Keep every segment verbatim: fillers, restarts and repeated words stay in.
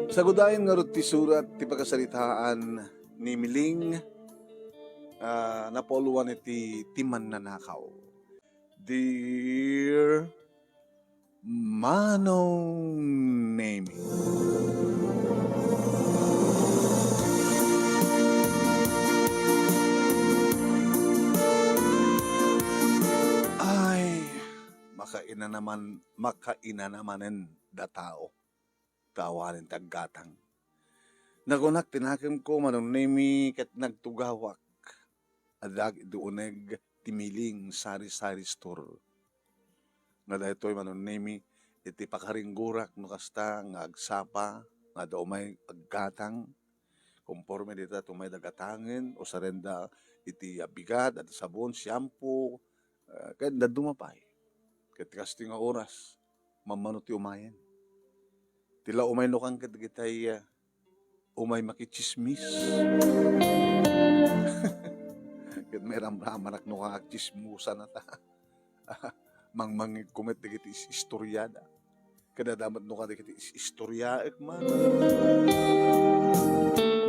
Sagudayen ngarud ti surat ti pakasaritaan ni Miling, ah, napauluan iti Ti Mannanakaw. Dear Manong Nemi. Ay, makainanaman, makainanamanen da tao. Taawanen ti aggatang. Nakunak ti nakemko, Manong Nemi, ket nagtugawak. Adda iti uneg ti Miling Sari-Sari Store. Nga daytoy, Manong Nemi, iti pakaringgorak no kasta nga agsapa, nga adda umay aggatang, konforme dita ti umay da gatangen, usarenda iti abigat, adda sabon, shampoo, eh, ket dadduma pay. Ket kasta nga oras, mammano ti umayen. Ti la umay no kan ket dagitay, ah, umay makitsismis. Ket mairamramanak no kan agtsismusan ta. Mangmangngegko met dagiti is-, istoriada. Ket adda met no kan dagiti is-, istoriaek man.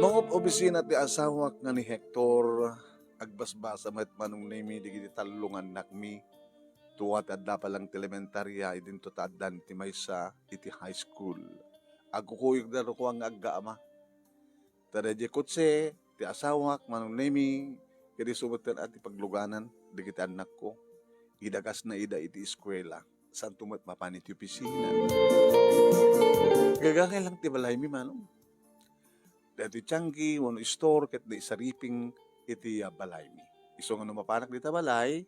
Mangub-obisina ti asawak nga ni Hector, agbasbasa met Manong Nemi dagiti tallo nga annakmi. Tua ti adda pa lang ti elementaria, idinto ta addan ti maysa iti high school. Agkukuyogda no kuan nga aggaama. Ta daydiay kotse ti asawak, Manong Nemi, ket isu met ti pagluganan dagiti annakko. Idagasna ida iti eskuela, saanto met mapan iti opisina. Gagangay lang ti balaymi, Manong. Daytoy tianggi wenno store ket naisariping iti, ah, balaymi. Isu nga no mapanak dita balay,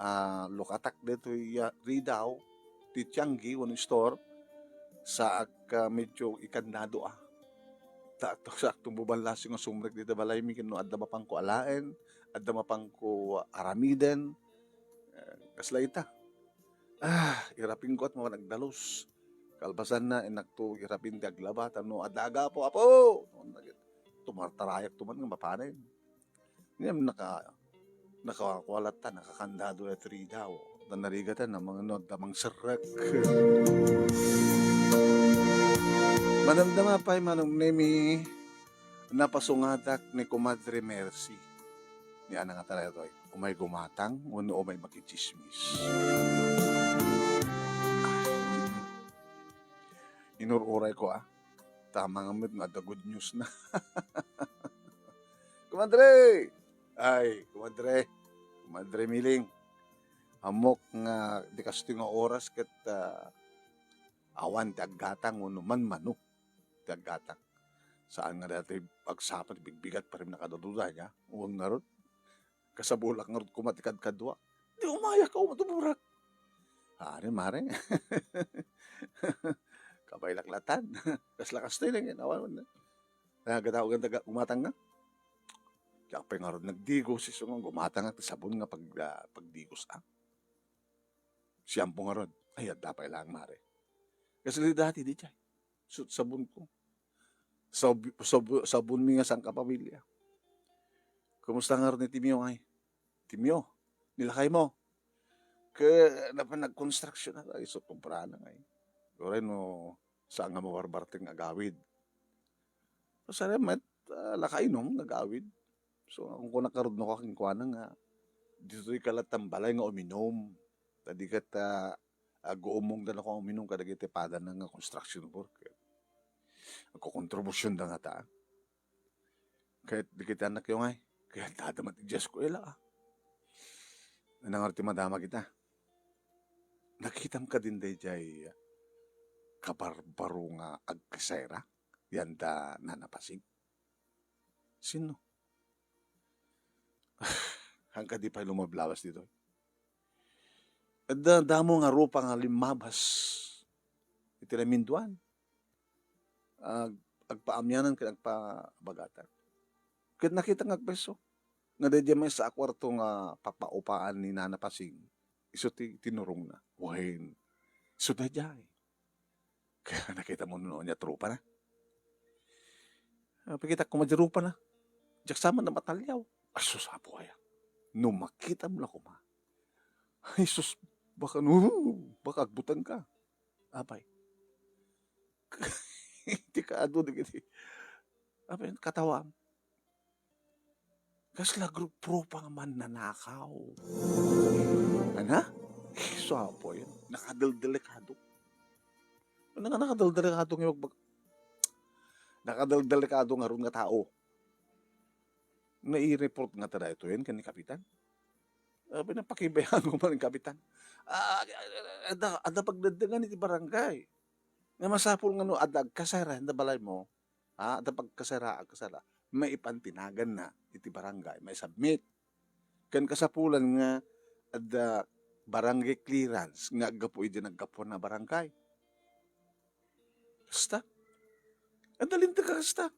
ah, lukatak daytoy, ah, ridaw ti tianggi wenno store, saak, ah, medyo ikandado, ah. Ta-, ta-, saakto buballasing nga sumrek dita balaymi ken no adda mapanko alaen, adda mapanko aramiden, eh, kasla ita. Ah, irapingko at mapan agdalus. Kalpasanna, innakto irapin ti aglaba, tapno adda agapo, "Apo!" Tumartarayak to man nga mapanen. Ngem naka-, nakakualat ta, nakakandado la ti ridaw. Ta narigatan, namangno, damang serrek. Madamdama pay, Manong Nemi, napasungatak ni Kumadre Mercy. Ni Ana nga tayo, umay gumatang, wenno umay makitsismis. Inur-uray ko, ah. Tama nga met nga adda good news na. Kumadre! Ay, kumadre. Kumadre Miling. Ammok nga di kastoy nga oras ket, ah, awan ti aggatang wenno manmano ti aggatang. Saan nga dati agsapa ti bigbigat, parim nakadududa niya. Uwang ngarud. Kasabulak ngarud koma ti kadkaduak. Di umayak, umaduburak. Ari, mare. Kabaylak latan. Kasla kastoy lang yan. Awan man. Nagadawagan taga gumatang na. Diak pay ngarud nagdigos, isu nga gumatang ti sabon nga pag-, ah, pagdigos, ah. Siampo ngarud. Ay, adda pay lang, mare. Kasla dati, di jay. Sut-, sabonko. Sab-, sab-, sabonmi nga sangkapamilya. Kumusta ngarud ni Timio, ay? Timio, ni lakaymo. Ket napan nagkonstruksyon na, ay, so, kumprana nga, eh. Uray no, saan nga mabarbarteng agawid. Kasari met, ah, lakaynom nga agawid. So, ang kunak ngarud no, kenkuana nga, ditoy kalat ti balay nga uminum. Ta di ket, ah, aguumong da no, uminum kadagiti padana nga construction worker. Agkokontribusyonda ngata. Ket dagiti annakyo ngay, ket adda met idiay eskuela, ah. Nangar ti madama kita. Nakitam kadin daydiay kabarbaro nga agkasera, yan da Nana Pasig? Sino? Hangka di pay lumablabas ditoy. Adda damo nga rupa nga limmabas iti naminduan. Ag-, agpaamyanan ken agpabagatan. Ket nakita nga agpayso nga daydiay maysa a kuarto nga papaupaan ni Nana Pasig, isu ti tinurongna. Wen, isu daydiay. Kaya nakita mo no ania ti rupana? Ah, pakitak koma ti rupana. Diak sa man a mataliaw. Ay, sus, apo aya. No makitam la koma. Ay, sus, baka, no, baka agbuteng ka. Apay. Ti kaadu dagiti, apay, katawam. Kasla grupo nga mannanakaw. Ana? Isu, apo, yun. Nakadeldelikado. Ano nga nakadeldelikado nga magbag-, nakadeldelikado ngarud nga tao. Nai-report nga ta daytoyen ken ni Kapitan. Apay, napakibayan ko man ni Kapitan. Ah, adda, adda pagdaddangan iti barangay. Nga masapul nga no adda agkasara iti balay mo, ha, adda pagkasara, agkasara, maipan ti naganna iti barangay, maisubmit. Ken kasapulan nga adda barangay clearance nga aggapu idi naggapuan a barangay. Kasta. Adda linteg a kasta.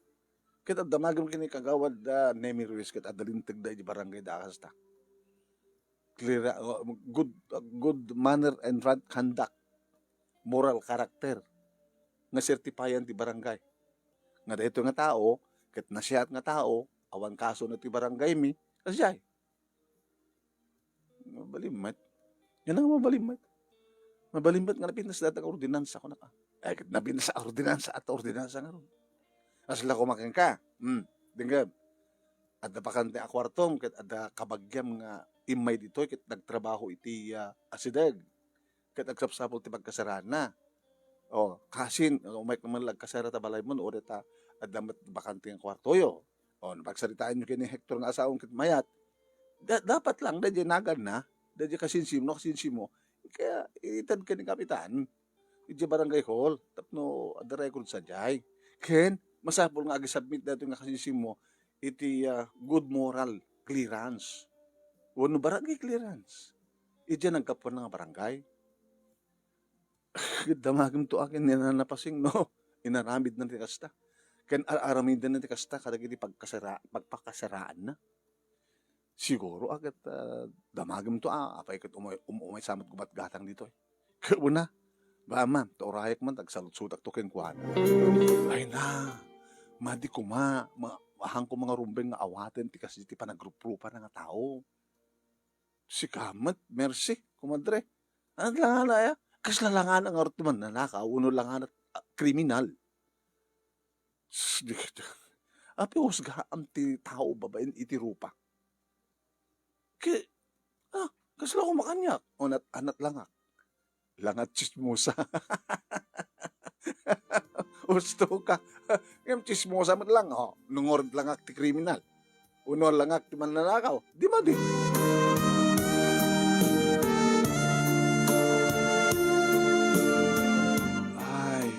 Ket adda magem ken ni Kagawad, ah, Nemi Ruiz, ket adda lintegda iti barangay da a kasta. Clear, ah, good, ah, good manner and right conduct, moral character, nga sertipayan ti barangay. Nga daytoy nga tao, ket nasiat nga tao, awan kasona ti barangay mi, kasdiay. Mabalin met. Yan ang mabalin met. Mabalin met nga napintas dayta nga ordinansa, kunana. Ay, ket napintas a ordinansa, adda ordinansa ngarud. Kasla koma kenka. Hmm, denggem. Adda bakante a kuartom, ket adda kabagiam nga immay ditoy, ket nagtrabaho iti, ah, asideg. Ket agsapsapul ti pagkasaraanna. O, kasin, umay ka man la agkasara ta balaymo, no, uray ta adda met bakante nga kuartoyo. O, no, pagsaritaenyo ken ni Hector nga asawam ket mayat. Da-, dapat lang, daydiay naganna, daydiay kasinsimona, kasinsimona. Kaya, ited ken ni Kapitan, idiay barangay hall, tapno adda record sadiay. Ken, masapul nga agisubmit daytoy nga kasinsimona iti, ah, good moral clearance. Wenno barangay clearance. Idiay naggapuan nga barangay. Damagem to a ken ni Nana Pasing, no? Inaramidna ti kasta. Ken ar-aramidna ti kasta kadagiti pagkasara-, pagpakasaraanna. Siguro a ket, ah, damagem to a, apay ket umay-, um-, umaysa met gumatgatang ditoy. Ket una, ba, ma'am, ta urayek man, agsalutsodak to kenkuana. Ay na, madi koma, ma-, ahanko nga rumbeng nga awaten ti kasdi ti panagruprupa nga tao. Sika met, Mercy, kumadre. Ano langana aya? Kasla langana ngarud ti mannanakaw, wenno langana, ah, kriminal. Sus, di ka, apay husgaam ti tao babaen iti rupa. Ki, ah, kasla ko makaniak. O nat-, anat langak. Langat chismosa. Husto ka. Ngem chismosa met lang, oh. Nungor langak ti kriminal. Uno langak ti mannanakaw. Di madi. Ay,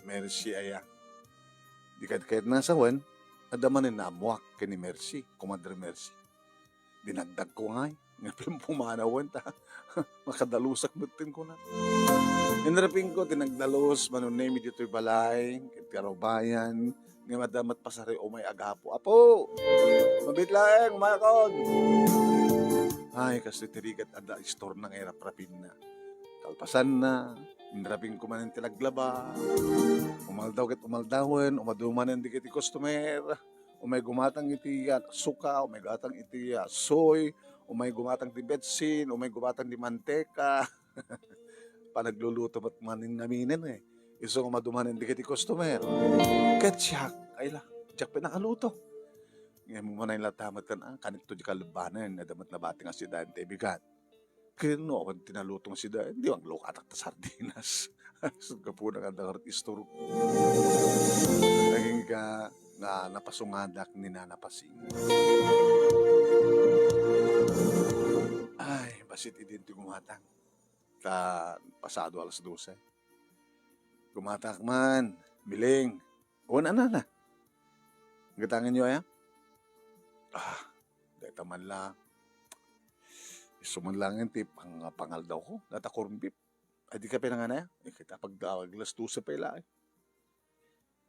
Mercy aya. Di kad kayat nasawen, adda manen naammoak ken ni Mercy, Kumadre Mercy. Dinagdagko ngay, nga pin pumanawen ta makadalusak metten kuna. Inrapingko ti nagdalus, Mano Nemi, ditoy balay, ket ti arubayan, nga madda met pasari umay a gapu. Apo, mabit laeng, umayakon. Ay, kastoy ti rigat adda istorna nga iraprapinna. Kalpasanna, inrapingko manen ti naglaba. Umaldaw ket umaldawen, umadu manen dagiti customer. Umay gumatang iti, ah, suka, umay gumatang iti, ah, soy, umay gumatang ti betsin, umay gumatang ti manteka. Panagluluto met manen naminen, eh. Isu nga umadu manen dagiti customer. Ket siak, ay la, diak pay nakaluto. Ngem umanay latta met ken, ah, kanito di kalebbanen, adda met nabati nga sida ti bigat. Ken no, awan ti naluto nga sida, di aglukatak ta sardinas. Sus, gapuna nga adda ngarud istorko. Agingga nga napasungadak ni Nana Pasing. Ay, bassit idin ti gumatang. Ta pasado alas dose. Gumatak man, Miling. Wen, anana? Gatangenyo aya? Ah, dayta man la. Isu man laeng ti pang-, pangaldawko. Dayta corned beef. Ay, di ka pinangana? Eh, kita pag, ah, alas dose pay laeng.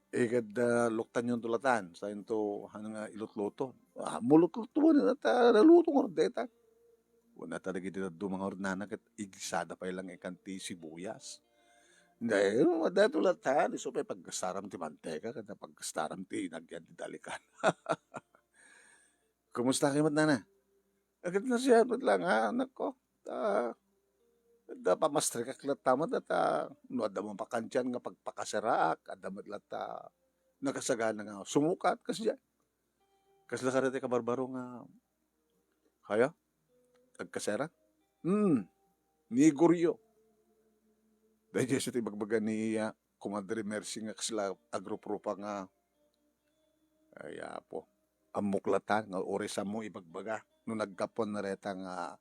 Eh, kad, ah, luktanyon to latan, sayon to, ano nga, ilutluto. Ah, mulutluto man, ta naluto nga dayta. Wen, ta dagiti dadduma nga urnana ket igisada pay lang ikan ti sibuyas. Dahil, dayto latan, isu pay paggastaram ti manteka, ket paggastaram ti nagyan ti dalikan. Kumusta kayo met, nana? Agad na siya, met lang, ah, anak ko. Ta, Da pamastrikak latta met ta no adda mapakantian nga pagpakaseraak, adda met latta nakasagana nga sumukat, kasdiay. Kasla kadi ti kabarbaro nga, hayo? Agkasera? Hmm, ni Gorio. Daydiay sa ti ibagbaga ni, ah, Kumadre Mercy nga kasla agruprupa nga, ay, apo, ammok latta nga uray saanmo ibagbaga no naggapuan na reta nga,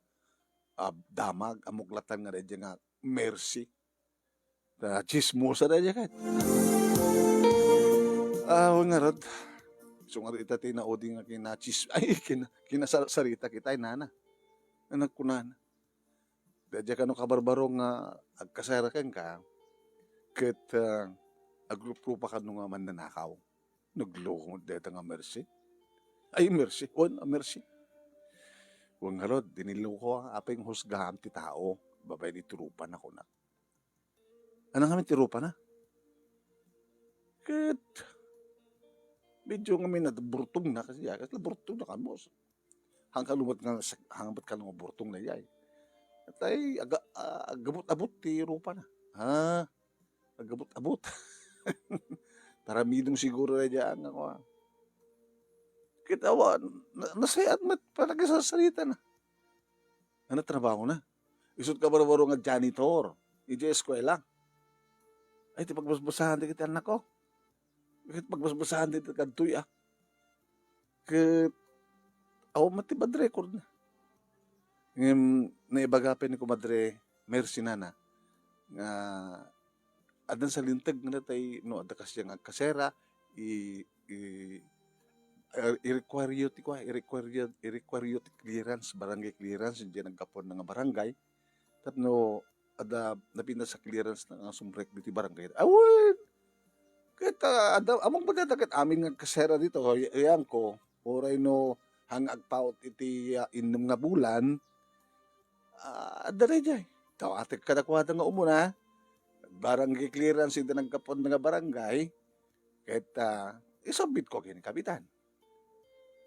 ah, damag, ammok latta nga daydiay nga Mercy. Ta chismosa daydiay ket. Ah, wen ngarud. Isu ngarud ita ti naudi nga kinachis-, ay, kina-, kinasarsarita kita, inana. Nga nagkunana. Daydiay kano kabarbaro nga agkasera kenka, ket, ah, agruprupa kano nga mannanakaw. Nagloko met dayta nga Mercy. Ay, Mercy. Wen, a Mercy. Wen ngarud, diniluko, apay nga husgaam ti tao. Babaen iti rupana, kunak. Ania ngamin ti rupana? Ket, medyo ngamin adda burtongna, kasdiay, kasla burtongna kano. Hangkan met nga, hangkan met kano nga burtong daydiay. Tay, aga-, ah, agabut-abut ti rupana. Ha? Agabut-abut. Taramidong siguro daydiay nga kua. Ket awan, na-, nasayaat met panagsarsarita na. Ania trabahona? Isu ti kabarbaro nga janitor idiay eskuela. Ay, ti pagbasbasahan dagiti annakko. Ket pagbasbasahan dagiti kadtoy, ah. Ket awan met ti bad record na. Ngem naibaga pay ni Kumadre Mercy, nana, nga addan sa linteg nga natay no adda kasdiay nga agkasera, i-, i-, i-require yo ti kua, i-require yo, i-require yo ti clearance, barangay clearance, diay naggapuan nga barangay. Tapno adda napintas a clearance na nga sumrek ditoy barangay. Awan! Ket, ah, adda, ammok met dayta ket amin nga agkasera ditoy, ay-, ayanko, uray no hang agpaut iti, ah, innem nga bulan, ah, adda daydiay. Dawatek kadakuada nga umuna, barangay clearance iti naggapuan nga barangay, ket, ah, isubmitko ken ni kapitan.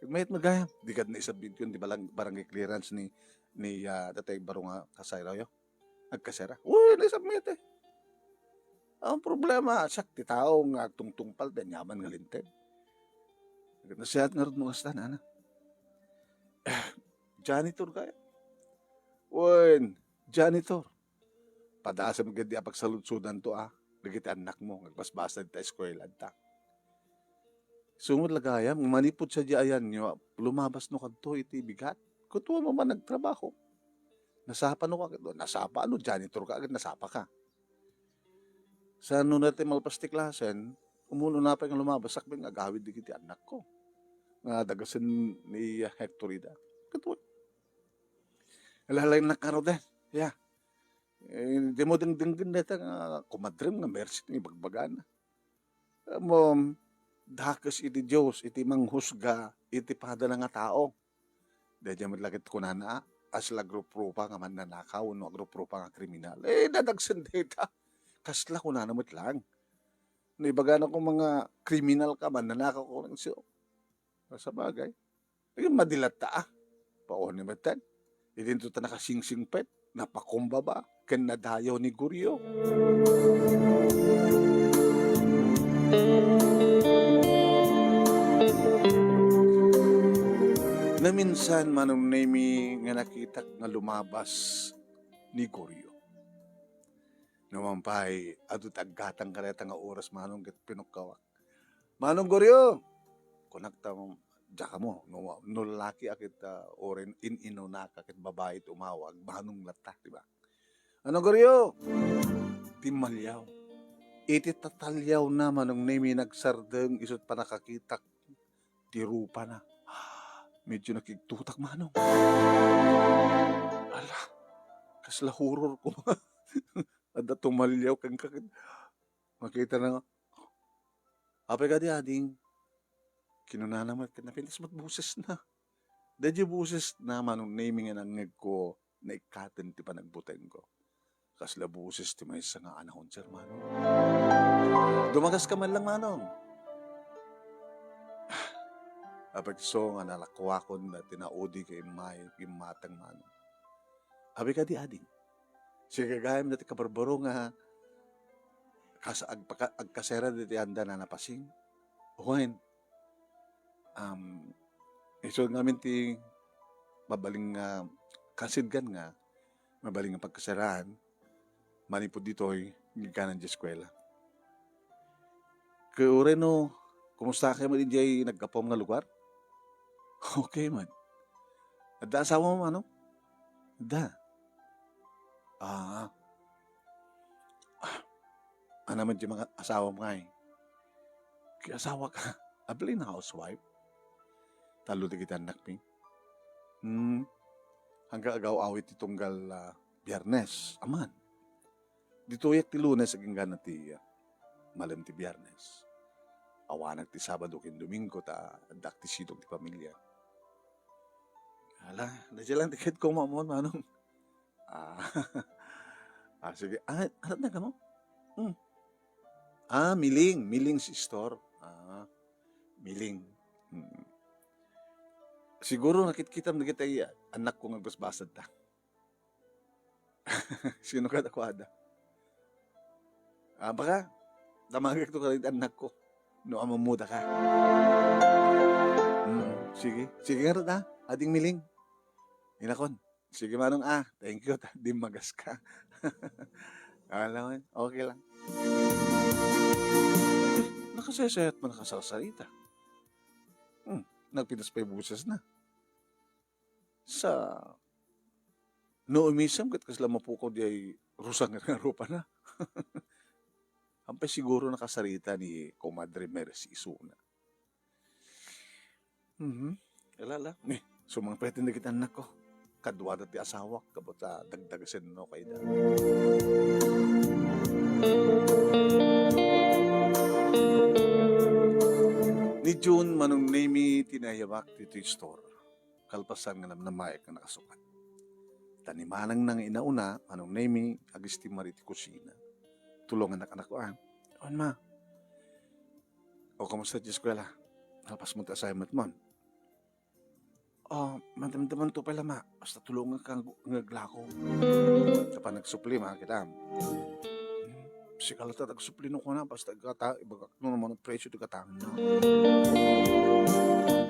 Ket mayat met gayam, di kad naisubmitko ti balang-, barangay clearance ni, ni, ah, datay baro nga kaserayo. Agkasera. Uy, naisubmit, eh. Ang problema, siak ti tao nga agtungtungpal ti aniaman nga linteg. Ket nasayaat ngarud no kasta, nana. Janitor kaya? Wen, janitor. Padasem ket di a pagsaludsodanto, a, dagiti annakmo nga agbasbasa dita eskuelanta. Isu met la gayam, manipud sadiay ayanyo, lumabas no kadto iti bigat. Ket awan man nagtrabaho. Nasapa no ka-, nasapa, ano, janitor ka, agad nasapa ka. Saan no na ti malpas ti klasen, umuna pay nga lumabas, sakbay nga agawid dagiti annakko. Nga dagasen ni Hector ida. Ket awan. Alalainnak ngaruden. Ya. Eh, dimo dengdenggen dayta nga kumadrem nga Mercy ti ibagbagana. Ammom, dakes iti Dios iti manghusga iti padana nga tao. Daydiay met la ket kunana, a, kasla agruprupa nga mannanakaw wenno agruprupa nga kriminal. Eh, dadagsen dayta. Kasla kunana met lang. No ibagana koma nga kriminal ka, mannanakaw ka, kunana, isu. Sabagay. Agin madilatta, a. Pauni metten. Idinto ta nakasingsingpet, napakumbaba, ken nadayaw ni Gorio. Naminsan, Manong Nemy, nga nakitak nga lumabas ni Gorio. Naman pay, adu ti aggatang kadayta nga oras, Manong, ket pinukkawak. "Manong Gorio," kunak ta, diak ammo, no, no lalaki a ket, ah, uray in-inuna ka ket babai ti umawag, Manong latta, di ba? "Manong Gorio!" Timmaliaw. Iti tataliawna, Manong Nemy, nagsardeng isu ti pannakakitak ti rupana. Medyo nakigtutak, Manong. Ala, kasla horror ko. Adda tumaliaw kenka ket makitana nga, "Apay kadi, ading?" Kinunana met ket napintas met bosesna. Daydiay bosesna, Manong Nemy, nga nangngegko, naikkaten ti panagbutengko. Kasla boses ti maysa nga announcer, Manong. "Dumagaska man lang, Manong." Apekso nga nalakuakon ti naudi ket immay, immatang, Manong. "Apay kadi, ading?" Sige, gayam dati kabarbaro nga kas-, agpaka-, agkasera diti anda na napasing. Wen, um, isu ngamin ti mabaling nga kasidgan nga mabaling nga pagkaseraan, manipud ditoy, gigkanan di eskwela. Ket uray no, kumusta kayo man idiay naggapuam nga lugar? Okay man. Adda asawa mo, ano? Adda. Ah. Ah. Ano man di mga asawa mo ngay? Kay asawa ka. Abli na housewife. Talo dagiti annakmi. Hmm. Hanggang agaw-awit ti tunggal, ah, Biyernes. Aman. Ditoyak ti Lunes, agingga ti, ah, malem ti Biyernes. Awanak ti Sabado ken Domingo, ta addak ti sidong ti pamilya. Ala, nadya lang ti ket ko, Manong. Ah. Ah, sige. Ah, ano na ka mo? Hmm. Ah, Miling. Miling si store. Ah, Miling. Hmm. Siguro nakitkitam dagiti annakko nga basbasad ta. Sino ka dakuada? Ah, baka, damagek to kadagiti annakko. No, amammuda ka. Hmm, sige. Sige nga rod, ah. Ading Miling. Inakon. Sige, Manong, ah. Thank you. Ta-, dimmagas ka. Alam mo, okay lang. Eh, nakasesayat man nakasarsarita. Hmm, nagpitas pa'y boses na. Sa, no umisem ket kasla mapukaw diay rusang nga rupana. Hampay siguro nakasarita ni Comadre Mercy isuna. Mhm. Ala, ala. Ni, sumangpet dagiti annakko. Kaduada ti asawak, kabata dagdagasen no kayda. Ni June, Manong Nemi, ti nayamak ditoy store. Kalpasan nga namnamaek nga nakasukat. Ta ni manangna nga inauna, Manong Nemi, agistimar iti kusina. Tulongannak, anakko, ah. Wen, ma. O, kumusta ti eskwela? Kalpas mo ti assignment mo? Ah, madamdaman to pay la, ma. Basta tulonganka nga, nga aglako. Tapno agsupli, ma, kita. Hmm, sika latta ti agsupli no kuna, basta gata, ibagak no naman ang presyo ti gatangan na.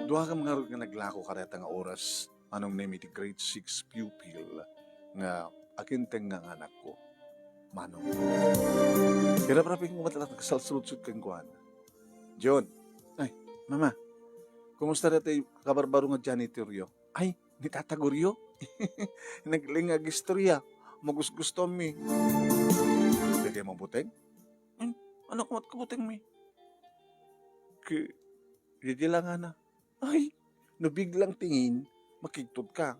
Dua ka mga nga naglako kareta nga oras, Manong Nemi, ti grade six pupil nga akintengnga nga anakko. Manong. Kirapraping ko matala nagsalsaludsod kenkuana. June. Ay, mama. Kumusta daytoy kabarbaro nga janitoryo? Ay, ni Tata Goryo. Nagling nga agistorya. Magusgusto mi. Dagay mabuteng? Hmm, ano kumat kabuteng mi? Ki, di, di lang ana. Ay, no biglang tingin, makigtot ka.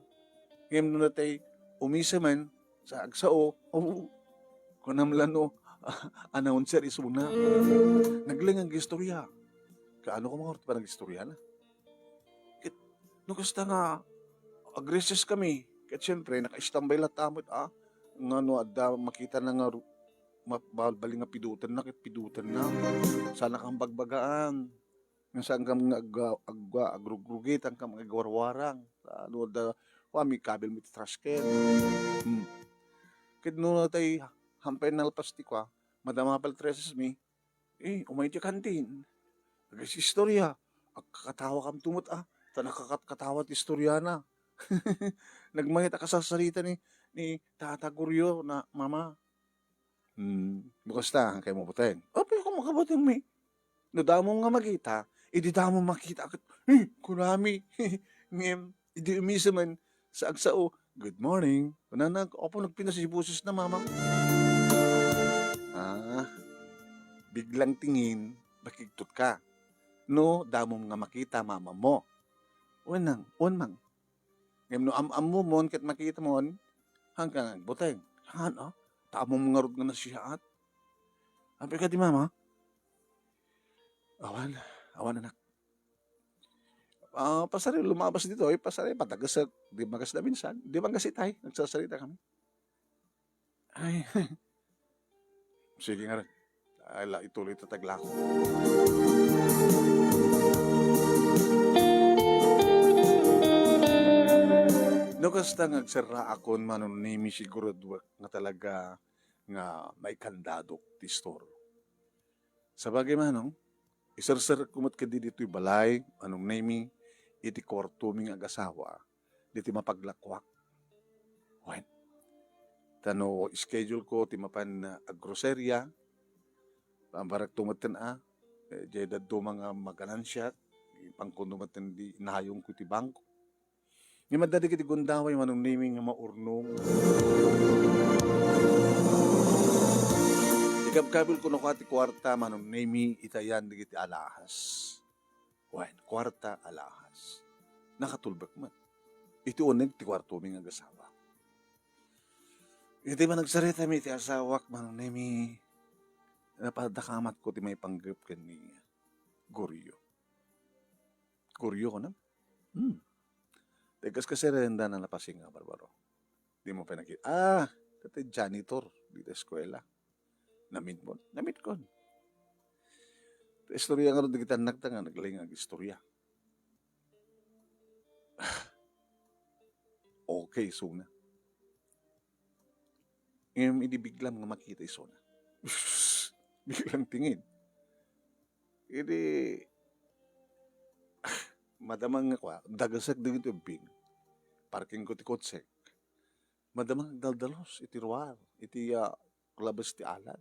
Ngem no natay umisa man sa agsao, o, kunam la no, announcer isuna. Nagling nga agistorya. Kaano ko mga orto pa nag-istorya na? Ket, no kasta nga, ag-recess kami, ket siyempre, naka-standby latta met, ah, nga no adda makita na nga ru-, ma-, balbali nga pidutan na, ket pidutan na. Sana kang bagbagaan. Nga saan kam nga agwa-, agwa-, agrugrugi, tan kam agwarwarang. Ano da, wa, mi kabil mi ti trash can. Hmm. Ket no natay hampay nalpas ti kua, madama pal treses mi. Eh, umay ti kantin. Agistorya. Agkakatawa kam tumot, ah. Ta nakakatkatawa ti istorya na. Nagmayat a kasasarita ni, ni Tata Goryo na, Mama. Hmm, bukas ta, kay mabuteng. Apay ko makabuteng mi. No damo nga makita, idi damo makita ket, "Eh, kunami." Ngem, idi umisa man sa agsao, "Good morning." Kunana, apo nagpinasibuses na mama. Ah, biglang tingin, makigtot ka. No, damo nga makita mama mo. Wen nang, wen mang. Ngem no am-ammomon ket makitamon, hangkan agbuteng. Saan, ah? Ta ammom ngarud nga nasiaat. Apay kadi, mama? Awan, awan, anak. Ah, pasari lumabas ditoy, pasari patagesek, dimmagas da minsan. Dimmagas itay, nagsasarita kami. Ay. Sige nga rin. Ay, la, ituloy ta taglako. No kasta nga agserraakon, Manong Nemi, siguraduek nga talaga nga maikandadok ti istor. Sabagay, Manong, iserserek met ketdi ditoy balay, Manong Nemi, iti kuartomi nga agasawa, ditoy mapaglakuak. Wen, ta no schedule ko ti mapan, ah, aggroceria, pabarekto metten a, eh, diay dadduma nga maganansiak, ipanko metten di inayongko iti bangko. Ngem adda dagiti gundaway, Manong Nemi, nga maurnong. Ikabkabilko no kua ti kuarta, Manong Nemi, itayan dagiti alahas. Wen, kuarta, alahas. Nakatulbek met. Iti uneg ti kuartomi nga agasawa. Iti panagsaritami iti asawak, Manong Nemi, napadakamatko ti maipanggep ken ni Goryo. Goryo, kunam? Hmm. Ti kaskasirenda na napasing nga barbaro. Di mo pa nakita. Ah, dati janitor dito eskwela. Namit mo? Namit kon. Ti istorya nga dagiti annak ta nga naglaing nga istorya. Okay, isuna. Ngem idi biglam nga makita isuna. Biglang tingin. Idi, madamang nga kua, dagasek dagiti ubbing. Parking ko ti kotsek. Madamang agdaldalos iti ruar, iti, ah, labas ti alad.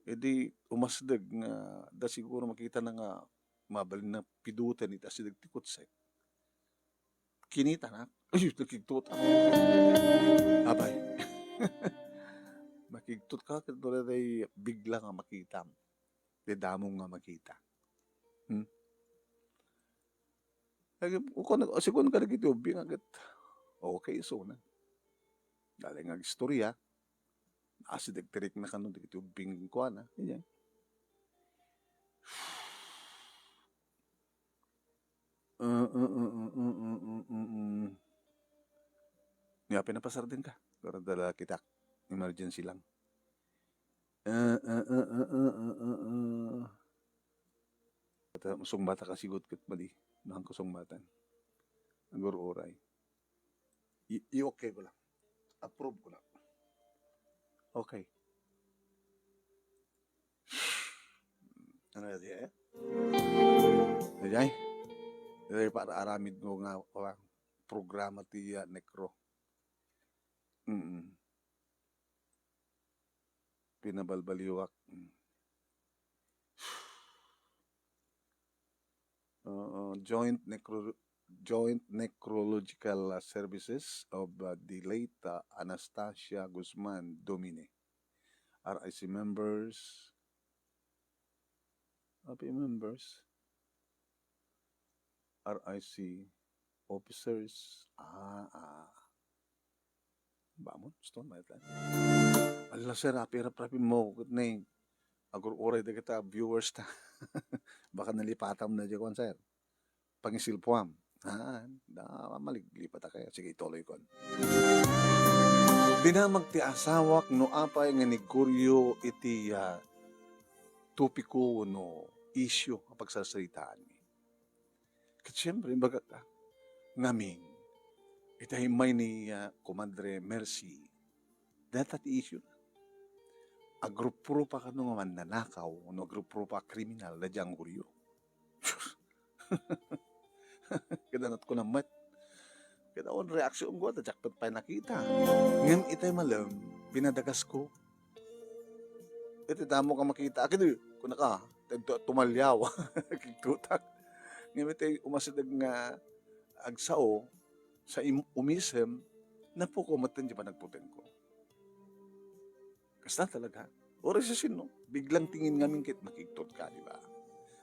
Idi umasdeg nga da siguro makita na nga mabalin na piduten iti asideg ti kotsek. Kinitanak. Ay, nakigtot. Abay. Makigtot ka, ket wala tay bigla nga makitam. Ti damo nga makita. Hmm? Lagi, ukon, sigun ka dagiti ubbing nga ket, okay, isuna. Dali nga agistorya. Asideg ti rikna kano dagiti ubbing kuana. Iyan. Uh, uh, uh, uh, uh, uh, uh, uh. Nga pinapasardeng ka. Pero dala kita. Emergency lang. Uh, uh, uh, uh, uh, uh, uh, uh. Kata, sungbata ka sigut ket madi. Nahan ko sungbatan. Agur-uray. I, i-okay ko lang. Approve ko lang. Okay. Ano na siya, eh? Ajay? Ajay, para aramid mo nga, ah, programa ti, ah, Necro. Mm. Pinabalbaliwak. Mm. Uh, uh, joint necro-, joint necrological, uh, services of, uh, the late, uh, Anastasia Guzman Domine, R I C members, R I C members, R I C officers. Ah, ah. Bamon, gusto mo, mayat lang. Ala, sir, apirap-rapin mo, ket ni, agur-uray dagita viewers ta. Baka nalipatam na di kuan, sir. Pangisilpuam. Ah, da, maliglipat ka. Sige, ituloy ko. Dinamag ti asawak no apay nga ni Goryo iti, ah, topiko no issue a pagsarsaritaanmi. Ket siempre, imbagak a, ngamin, ita immay ni, ah, Comadre Mercy, dayta ti issue na. Agrup-rupa kano nga mannanakaw, no agrup-rupa a kriminal, da diay Goryo. Ket anat ko na met. Ket awan reaksyon ko, ta diak pay nakita. Ngem itay malem, pinadagas ko. Iti damo ka makita. Akin, eh, kuna ka, tagto-, tumalyaw. Kigtutak. Ngem iti umasideg nga agsao, sa im-, umisem, napuko met ti panagputeng ko. Kasta talaga. Uray sa sino, biglang tingin ngamin ket makigtot ka, di ba?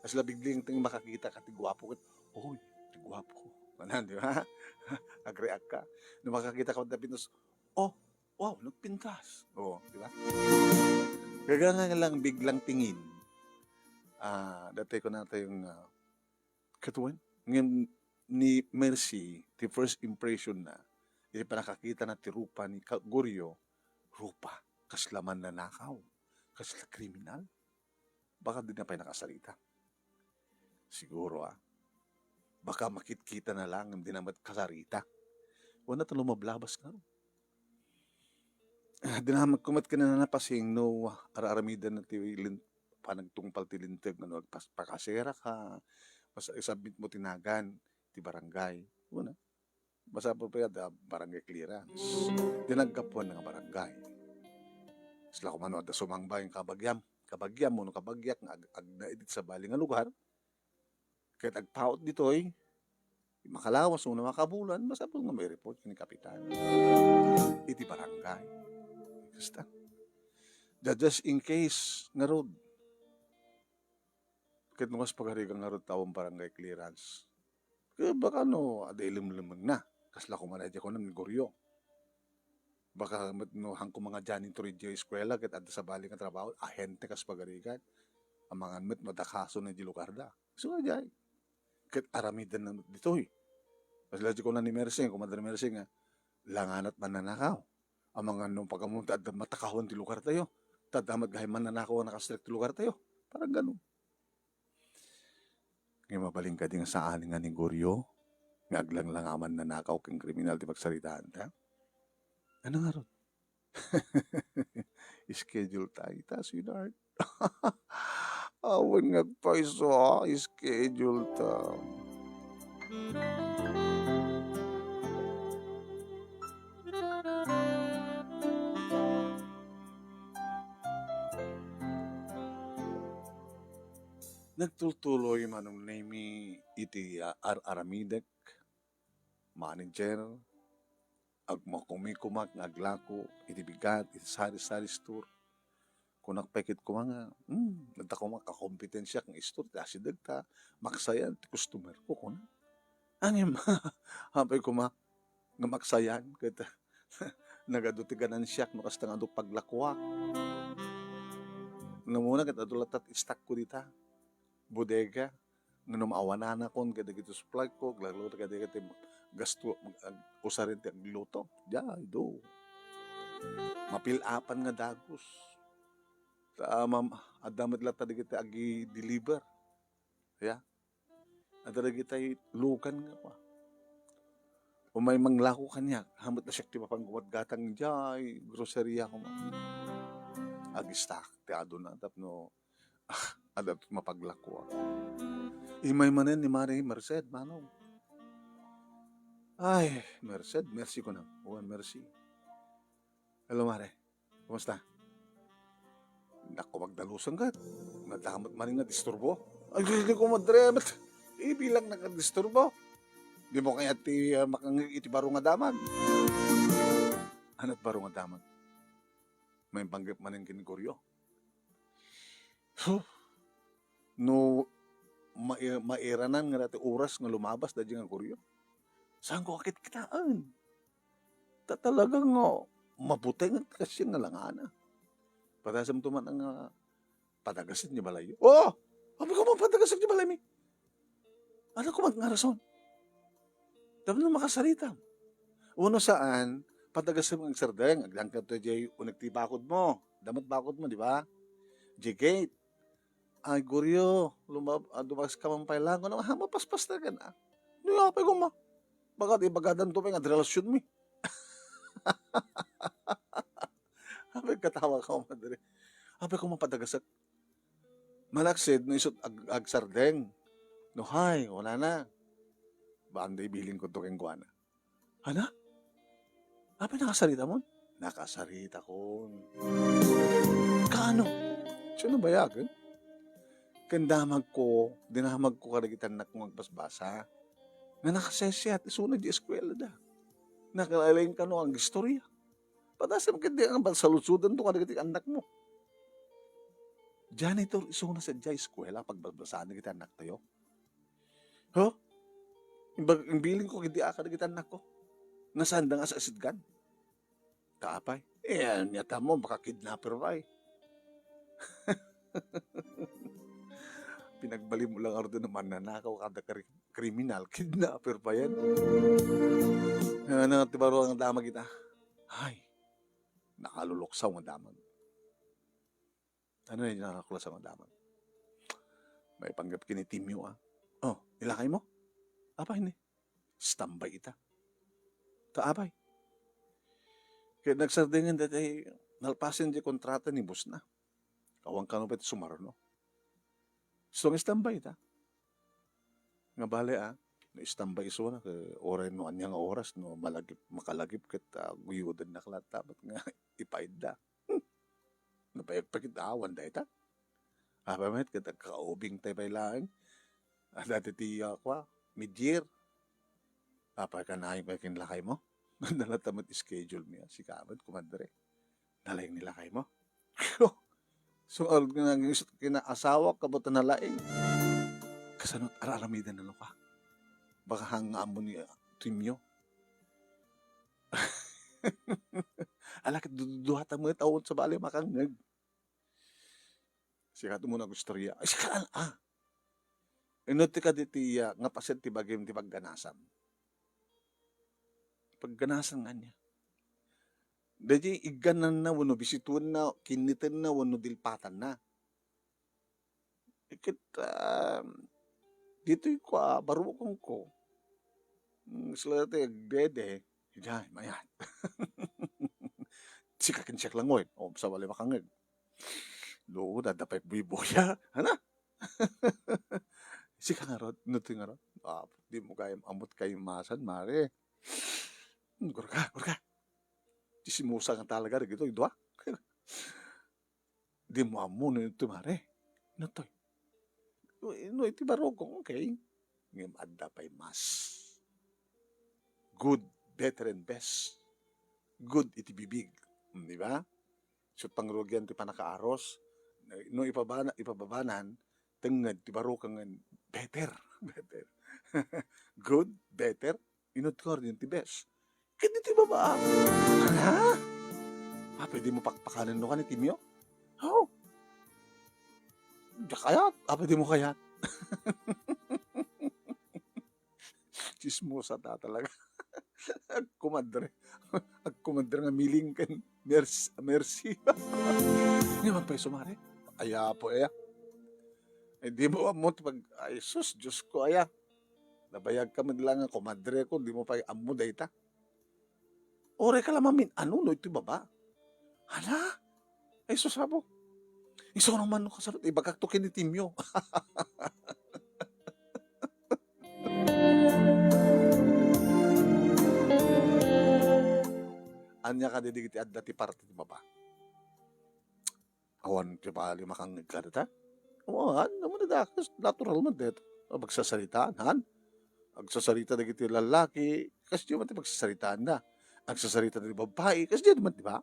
Kasla biglang tingin makakita ka ti guapo ket, "Oy, ti guapo ko." Manan, di ba? Agreact ka. No makakita ka man ta pintas, "Oh, wow, nagpintas." Oh, di ba? Kaga nga lang biglang tingin. Ah, dati ko na tayong, ah, Ket wen, ngem ni Mercy, ti first impression na, iti panakakita na ti rupa ni Ka-, Goryo, rupa, kasla mannanakaw, kasla kriminal. Baka di na pay nakasarita. Siguro, ah. Baka makitkita na lang, ngem di na met kasarita. Wen, ta lumablabas ngarud. Ah, dinamagko met ken nanapasing no ar-aramidenna ti lin-, panagtungpal ti linteg, no, agpas-, pakaserak a, mas-, isubmit mo ti nagan ti barangay. Wen, masapul pay a barangay clearance. Ti naggapuan nga barangay. Kasla koma no adda sumangbayan kabagiam, kabagiam wenno kabagiak nga ag-, agna iti sabali nga lugar, ket agpaut ditoy, makalawas wenno makabulan, masapul nga mai-report ken ni kapitan iti barangay. Kasta. Da, just in case ngarud, ket no kas pagarigan ngarud ti awan barangay clearance, ket baka no adda ilemlemengna, kasla koma daydiay kunam ni Goryo. Baka met no han koma nga janitor idiay eskuela ket adda sabali nga trabaho, ahente kas pagarigan. Amangan met madakaso na di lugarda. Isu nga jay. Ket aramidenna met ditoy. Kasla di kuna ni Mersing, Kumadre Mersing, nga, langanat mannanakaw. Amangan no pagamunta adda matakawan ti lugartayo. Ta adda met gahi mannanakaw a nakastrek ti lugartayo. Parang ganun. Nga mabalin kadi nga saan nga ni Goryo nga aglanglangaw a mannakaw ken kriminal ti pagsaritaanta? Ano ngarud? Schedule ta ita, sweetheart. Awan nga agpayso, ha? Schedule ta. Nagtultuloy Manong Nemy iti, ah, ar-aramidek, manager, agmakumikumak nga aglako iti bigat iti sari-sari store. Kunak pay ket koma nga, hmm, adda koma kakompetensiak nga store ti asideg ta maksayan ti customer ko, kuna. Ngem, apay koma nga maksayan ket nagadu ti ganansiak no kasta nga adu paglakoak. Namuna ket adu latta ti stock ko dita bodega. Ngem awananakon kadagiti supply ko, agluto kadagiti gasto, ag-, usarin ti agluto. Diay, do. Mapil-apan nga dagus. Ta, mam-, adda met latta dagiti agi-deliver. Ya. Adda dagiti lugan nga pa. Umay manglako kaniak, hamet na siak ti mapan gumatgatang diay groceria koma. Agistak ti aduna tapno Ah, adda ti mapaglakoak. Immay manen ni Mare Merced, manong. Ay, Merced, Mercy ko na. Wen, Mercy. Hello, Mare. Kumusta? Naku, magdalusan ka. Nadamot manen nga disturbo. Ay, dili ko madremet. Ibilang nakadisturbo. Di mo kaya ti, ah, makangig iti baro nga damag? Anat baro nga damag? Maipanggep manen ken ni Goryo. Huh. No mai-, mairanan nga dati oras nga lumabas daydi nga Goryo, saanko a kitkitaen. Ta talaga nga mabuteng ti kasian nga langana. Padasem to man nga padagasen ti balayyo. Oh! Apay koma padagasen ti balaymi. Ano ko nga rason? Tapno makasaritam. Uno saan, padagasem nga agsardeng, agdangkad to jay uneg ti bakod mo. Damat bakod mo, di ba? Jay gate. Ay, Goryo, lumab-, ah, dumagas ka man pay lang. Ano, ha, mapaspas na ka na. Di, apay koma. Bagat ibagadan to pay nga relasyon mi. Apay katawa ka, madre. Apay koma padagasek. Malaksid no isut ag-, agsardeng. No hay, wala na. Banda ibilin ko to kenkuana. Ana? Apay nakasarita mon? Nakasarita kon. Kaano? Sino bayagen? Ken damag ko, dinamag ko kadagiti annak ko nga agbasbasa. Nga nakasesiat, isuna di eskuela da. Nakalaing kano ang istorya. Padasem ket di nga balsaludsodan to kadagiti annak mo. Janitor isuna sadiay eskuela, pagbasbasaan dagiti annak tayo. Ho? Imbag-, imbiling ko, idi a kadagiti annak ko. Nasaan da nga sa sidgan? Ta apay? Eh, ania ta mo, baka kidnapper pay. Pinagbalim mo lang ardo na mannanakaw kada kri-, kriminal, kidnapper pa yan. Ano, ti baro nga damag ita? Ay, nakaluluksaw nga damag. Ano na yung nakaluksaw nga damag? Maipanggep ken ni Timio, ah. Oh, ilakay mo? Apa, hindi? Standby ita. ta abay. Ket nagsardenggen daytoy, nalpasen ti kontrata ni boss na. Awan kano pay ti sumaruno. So, nga standby ta. Nga bale, ah, no standby isuna, ket uray no ania nga oras, no malagip, makalagip ket, ah, guyudennak latta, bat nga ipaidda. Hmm. Napayagpagit awan dayta. Apay met ket agkaubing tay pay laeng. Adda ti, ah, kua, mid-year. Apay, kanayon pay ken lakaymo? Adda latta met schedule mi, ah, sika met, kumadre. Nalaing ni lakaymo? So, arod nga naging kinaasawa ka, ba't nalaing? Kasano ar-aramiden na luka? Baka hang nga ammo ni, ah, Timio. Ala, ket dududuhata met, awan sa bali makangngeg. Sika, tumuna ko istorya. Ay, sika, ah. Inno ti kadi ti, ah, nga paset ti bagim ti pagganasam. Pagganasam nga ania? Daydi iggananna wenno bisituenna, kinnitenna wenno dilpatanna. Ket, ah, ditoy ko, ah, barukongko. Mm, sila ti agdede. Diay, mayat. Sika ken siak lang, oy. O, sa bali makangngeg. Lo, dadda pay buybuya. Ana? Sika ngarud, no ti ngarud. Ah, di mo kayam ammot kaymasan, mare. Hmm, gurka, gurka. Chismosa nga talaga, dagitoy dua. Di mo ammo no iti mare. No toy? No, no iti barukong, okay. Ngem adda pay mas. Good, better and best. Good iti bibig. Hmm, di ba? So, pangrugian ti pannakaaros. No ipabana-, ipababanan, tengnged ti barukengen better. Better. Good, better, inut ko rin ti best. Ket ditoy baba. Ana? Apay di mo pakpakanen no kani Timio? Aw. Diak kayat. Apay di mo kayat? Chismosa ta talaga. Agkumadre. Agkumadre nga miling ken Mercy, Mercy. Ngem pay sumare. Ay, apo, aya. Ay, di mo ammo ti pag-, ay, sus, Diyos ko, aya. Nabayag ka met lang nga kumadre ko, di mo pay ammo dayta. Uray ka la mamin-ano no iti baba. Hala? Ay, sus, apo. Isu naman no kasarot, ibagak to ken ni Timio. Ania kadi dagiti adda ti parte ti baba? Awan ti bali makangngeg kadata? Awan, awan a dakes, natural man dayta. Agsasaritaan, han? Agsasarita dagiti lallaki, kasdiay met ti pagsasaritaanda. Agsasarita dagiti babbai, kasdiay met, di ba?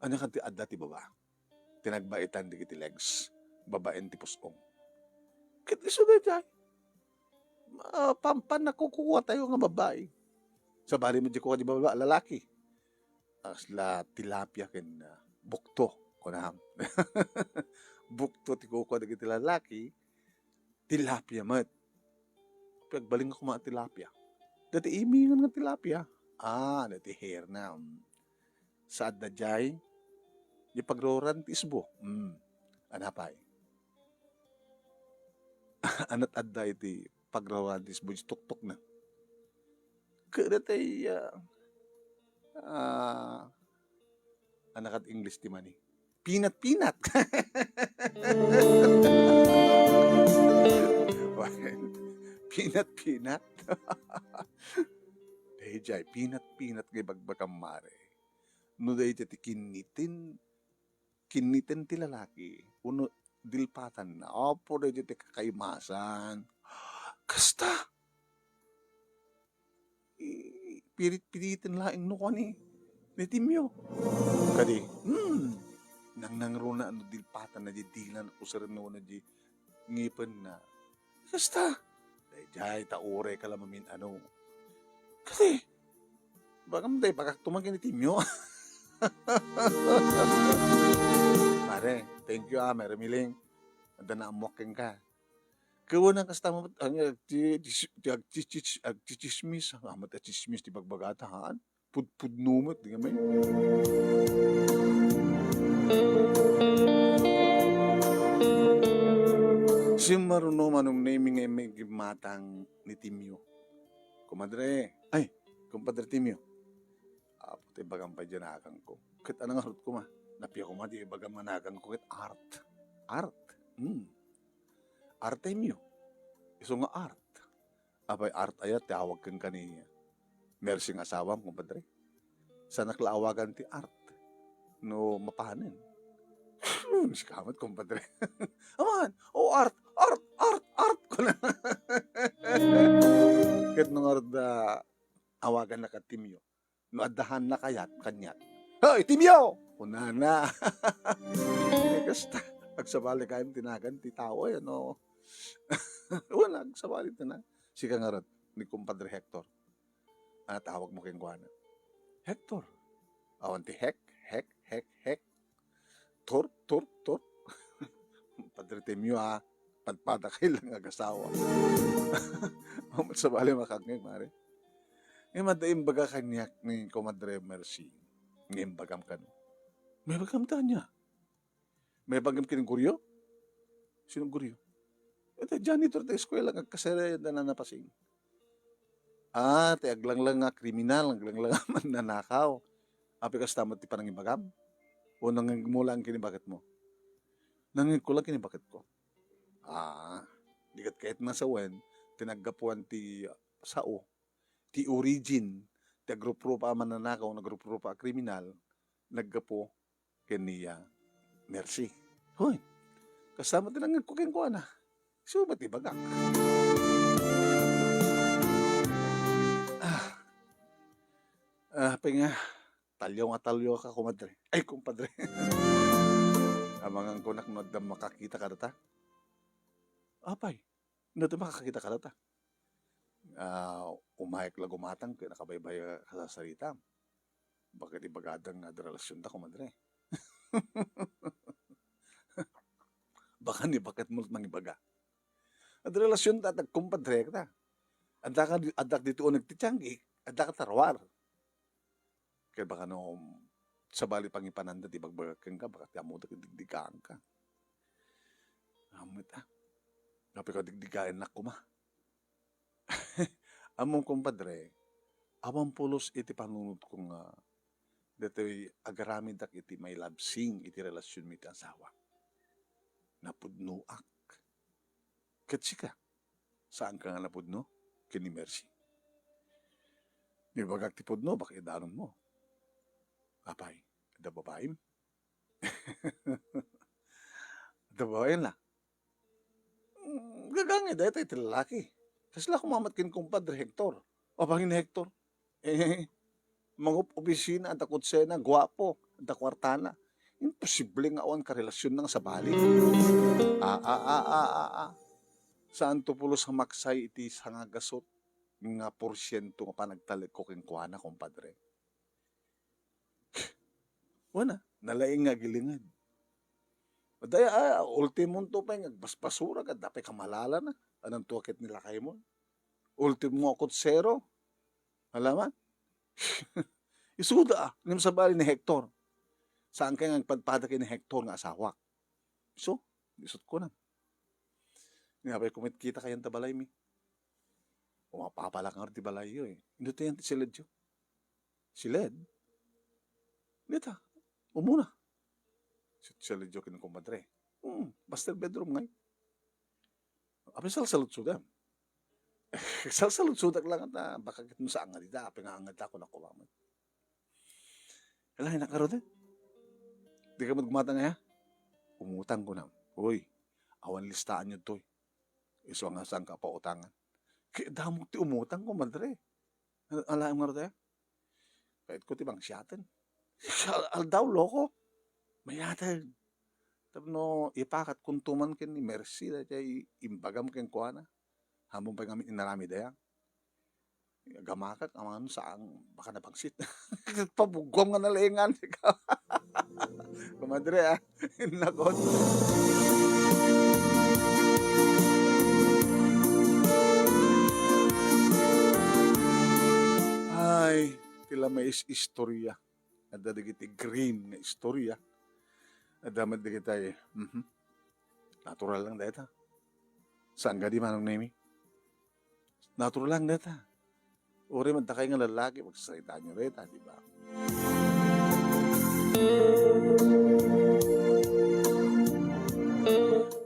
Ania kadi adda ti baba? Ti nagbaitan dagiti legs, babaen ti pus-ong. Ket isu daydiay. Ah, pampan nakukua tayo nga babbai. Sabali met di kua di baba, lalaki. Asla tilapia ken, ah, bukto, kunam. Bukto ti kukua dagiti lalaki, tilapia met. Agbalinga koma a tilapia. Dati imingan nga tilapia. Ah, dati hair na. Mm. Saad da jay, di pagruran ti isbo. Mm. Anapay? Anat adda iti pagruran ti isbo, di tuktok na. Kada tay, ah, ah, anakat English ti mani. Pinat-pinat. Pinat-pinat. Dayjay, pinat-pinat nga ibagbagam, mare. No dayjay ti kinniten, kinniten ti lalaki, wenno dilpatanna, apo, dayjay ti kakaimasan. Kasta! I-, pirit-piriten laeng no kua ni, ni Timio. Kadi, hmm, nangnangruna no dilpatanna di dilan, usaren no, no di ngipenna. Kasta, dayjay ta uray ka la mamin-ano. Kadi, bagam day, bagak tumagen ni Timio. Mare, thank you, ah, Mare Miling. Adda naammuak kenka. Kawan a kasta met, ang, agti-, dis-, ti-, agti-, agti-, agtitsismis, ang amat a tsismis ti bagbagata, haan? Pudpudno met, di kami. Simmaruno manong nemi nga immay gimmatang ni Timio. Kumadre, ay, Kumpadre Timio, apo ti ibagam pay diay naganko. Ket ania ngarud koma? Napia koma ti ibagam nga naganko ket art. Art. Hmm. Artemio. Isu nga art. Apay, art aya ti awag kenka ni Mercy nga asawam, kumpadre? Saanak la awagan ti art no mapanen. Sika met, kumpadre. Aman, o art, art, art, art, kuna. Ket no ngarud, ah, awagannak a Timio, no adda hanna kayat kaniak, "Hoy, Timio!" kunana. Eh, kasta, agsabali kayat ti nagan ti tao, eh, no? Wala, agsabali ti na. Sika ngarud, ni kumpadre Hector. Ania ti awagmo kenkuana? Hector. Awan ti hek, hek, hek, hek. Tur, tur, tur. Padre Timio, ah, padpada kay lang agasawa. Awan sabali makangngeg, mare. Ngem adda imbaga kaniak ni Comadre Mercy. Nga imbagam kano. Maibagam ta ania? Maibagam ken ni Goryo? Sino Goryo? Iti janitor ti eskuela nga agkasarian da nanapasing. Ah, ti aglanglang nga kriminal, aglanglang nga mannanakaw. Apay kasta met ti panangibagam? O nangngegmo lang ken ni baketmo? Nangngegko lang ken ni baketko. Ah, di ket kayat nga sawen, ti naggapuan ti sao, ti origin, ti agruprupa a mannanakaw, agruprupa a kriminal, naggapu ken ni, ah, Mercy. Hoy, kasta met ti nangngegko kenkuana. Isu met ti ibagak. Ah. Ah, apay nga, talio nga talio ka, kumadre. Ay, kumpadre. Amangan ko nak no adda makakita kadata. Apay, no adda makakita kadata. Ah, umayek la gumatang ken nakabaybay a kasasarita. Baket ibagada nga adda relasionta, kumadre. Baka ni baket mo mangibaga. Adda relasionta, adda kumpadre ta. Adda ka, adda dito uneg ti tianggi, adda ka tarwar. Kaya baka no, sabali pangipananda ti bagbagak kenka, baka ti ammoda ket digdigaanka. Ammom ita. Napay ka digdigaennak koma. Ammom, kumpadre, awan pulos iti panunotko nga datoy agaramiddak iti mailabsing iti relasionmi iti asawa. Napudnoak. Ket sika, saanka nga napudno ken ni Mercy? Nibagak ti pudno, baka idanonmo. Apay, adda babaim? Adda babaim la? Mm, gagangay dayta iti lalaki. Kasla koma met ken kumpadre Hector. Apay ni Hector? Eh, mangup-opisina, adda kotsena, guapo, adda kuartana. Imposible nga awan karelasionna nga sabali. Ah, ah, ah, ah, ah, ah. Saanto pulos a maksay iti sangagasut nga porsiento nga panagtalekko kenkuana, kumpadre. Wana, nalaing nga agilinged. Daya, ah, ultimonto pay nga agbasbasura, adda pay kamalalana. Ananto ket ni lakaymo? Ultimo nga kutsero. Alaman? Isuda, ah, ngem sabali ni Hector. Saan kay nga agpadpada ken ni Hector nga asawak? So, isut ko na. Nga pay kumitkita kayan ta balaymi. Umapapalak nga ti balayyo, eh. Inda tayan ti siledyo. Siled? Dita, umuna. Si, siledyo ken kumadre. Hmm, master bedroom ngay. Apay salsaludsodam? Salsaludsodak lang ta, baka ket no saan nga dita, apay nga anged ta, kunak koma met. Hala, inak ngarud, eh. Di ka met gumatang, eh, ha? Umutang, kunam. Uy, awan listaan yo toy. Isu nga saan ka pautangan. Kaya damok ti umutang, kumadre. Al-, alaem ngarud, eh. Kayatko ti bangsiaten. Al-, aldaw, loko. Mayaten. Tapno ipakat kunto man ken ni Mercy, daytoy imbagam kenkuana. Ammom pay ngamin inaramid aya. Gamakak, amangan saan, baka nabangsit. Pabugguam nga nalengan. Kumadre, ah. Nakot. Ay, ti la mais istorya. Adda dagiti green nga istorya. Adda met dagitay, mhm. Natural lang dayta. Saan kadi, Manong Nemi? Natural lang dayta. Uray man dakay nga lalaki, magsasaritaanyo dayta, di ba?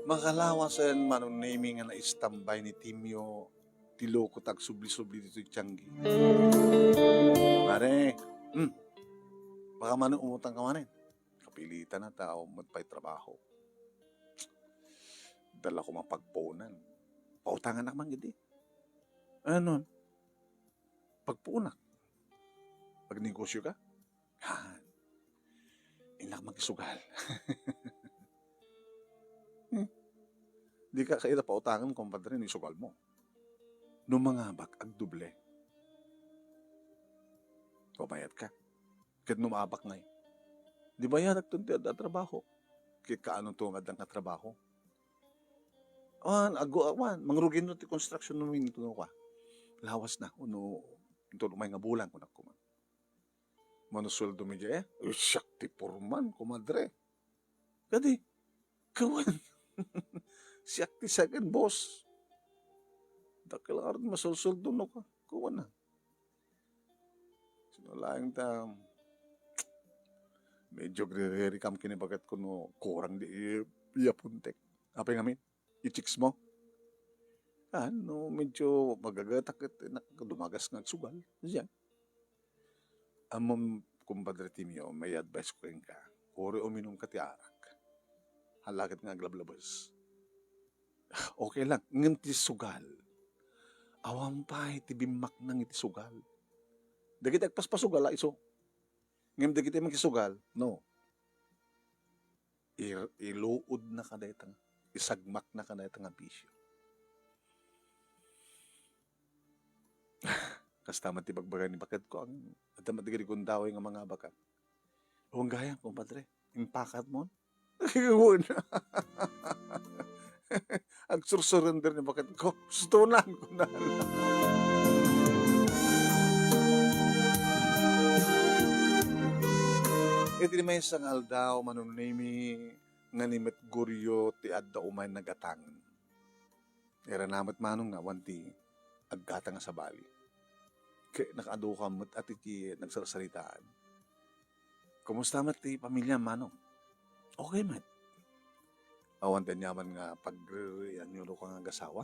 Makalawasen, Manong Nemy, nga naistambay ni Timio ti loko ta agsubli-subli ditoy tianggi. Pare, hmm, baka man umutang ka manen. Kapilitan na tao, met pay trabaho. Dala ko mapagpunan. Pautangan ak man gidi. Ano? Pagpuunak. Pagnegosyo ka? Han. Innak makisugal. Hmm. Di ka kaila pautangan, kumpadre, no isugal mo. No mangabak, agdoble. Pabayad ka. Ket no maabak ngay, di bayadak ton ti adda a trabaho. Ket kaano to nga adda nga trabaho? Awan, ago, awan, mangrugi no ti construction no minto no kwa. Lawas na, uno, ito umay nga bulan, kunak kuma. Mano sueldo mi diay? Eh, siak ti foreman, kumadre. Kadi, kawan. Siak ti second boss. Dakkel nga masulsueldo no ka. Kawan na. Sino laeng ta, medyo agrirerikam kini baket ko no kurang di i-, iapuntek. Apay ngamin? I-chicks mo? Ah, no, medyo magagatak ket nak-, dumagas nga agsugal. Diyan. Ammom, kumpadre Timio, may advice ko kenka. Kuri uminum ka ti arak. Hala ket nga aglablabes. Okay lang. Ngem ti sugal, awan pay ti bimmaknang iti sugal. Dagiti agpaspasugal a isu. Ngem dagiti makisugal, no. Ir-, iluodna kadayta nga, isagmakna kadayta nga bisio. Kasta met ti bagbaga ni baketko, ang adda met dagiti gundaway nga mangabakan. Awan gayam, kumpadre. Impakat mo? Wen. Agsursurrender ni baketko. Sustonan ko na. Iti maysa nga aldaw, Manong Nemy, nga ni met Goryo ti adda umay nagatangen. Irana met Manong nga awan ti aggatang a sabali. Ket nakaadukam met a ti, ti nagsarsaritaan. Kumusta met ti pamiliam, Manong? Okay met. Awan ti aniaman nga pagrianyo no ka nga agasawa?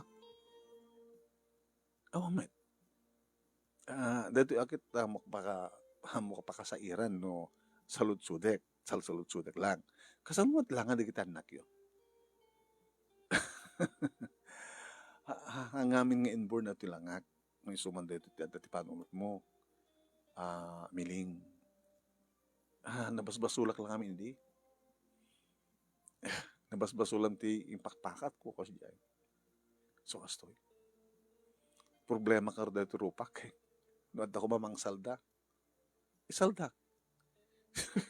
Awan met. Ah, daytoy a ket, ah, makapaka-, ah, makapakasairan no saludsodek, salsaludsodek lang. Kasano met la nga dagiti annakyo? Ha-, ha-, ngamin nga inborn a ti langak, no isu man daytoy ti adda ti panunotmo, ah, Miling. Ah, nabasbasolak la ngamin idi. Nabasbasolam ti impakpakatko, kas diay. So, kastoy. Problema karo daytoy rupak, eh. No adda koma mangsalda, isaldak.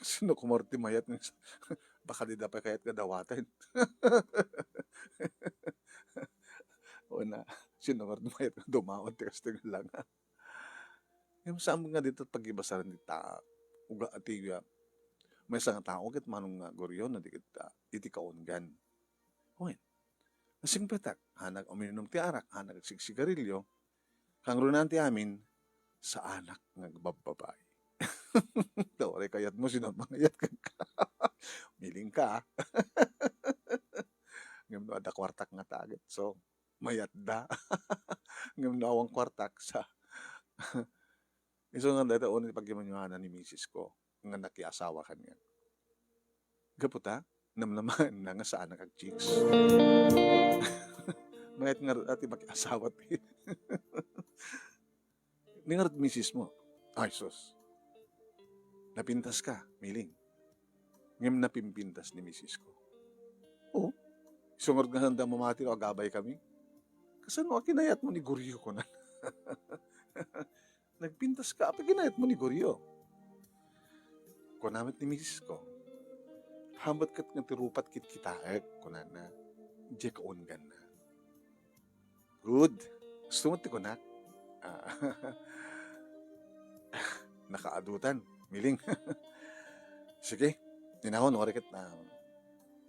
Sino koma ti mayat nga sa-, baka dida pay kayat nga dawaten. O na, sino koma ti mayat nga dumaon ti kastoy nga langak? Ngem saan nga dita pagibasaren ti ta-, uga-, ti, ah, maysa nga tao ket Manong nga Goryo no di ket, ah, iti kaunggan. Wen, nasingpetak, hanak uminum ti arak, hanak agsigsigarilyo, kangrunaan ti amin, saanak nga agbabbabai. Daw, aray kayat mo, sino mangayat ka? Miling ka, ah. Ngem no adda kuartak nga target, so, mayatda. Ngem no awan kuartak sa, isu nga dayta unay ti pagimanyuanan ni misis ko nga nakiasawa kaniak. Gapu ta, namnamaenna nga saanak ag-chicks. Mayat nga ti makiasawa ti. Ni ngarud misis mo? Ay, sus. Napintas ka, Miling. Ngem napimpintas ni misis ko. Oo. Isu ngarud nga sanda mamati no agabay kami. Kasano a kinayat mo ni Goryo, kunan. Nagpintas ka, apay kinayat mo ni Goryo? Kuna met ni misis ko. Hamat ket nga ti rupat kitkitaek, kunana. Diay kaungganna. Good. Gusto mo ti kunak? Ah, nakaadutan, Miling. Sige, ninahon, wari ket, ah,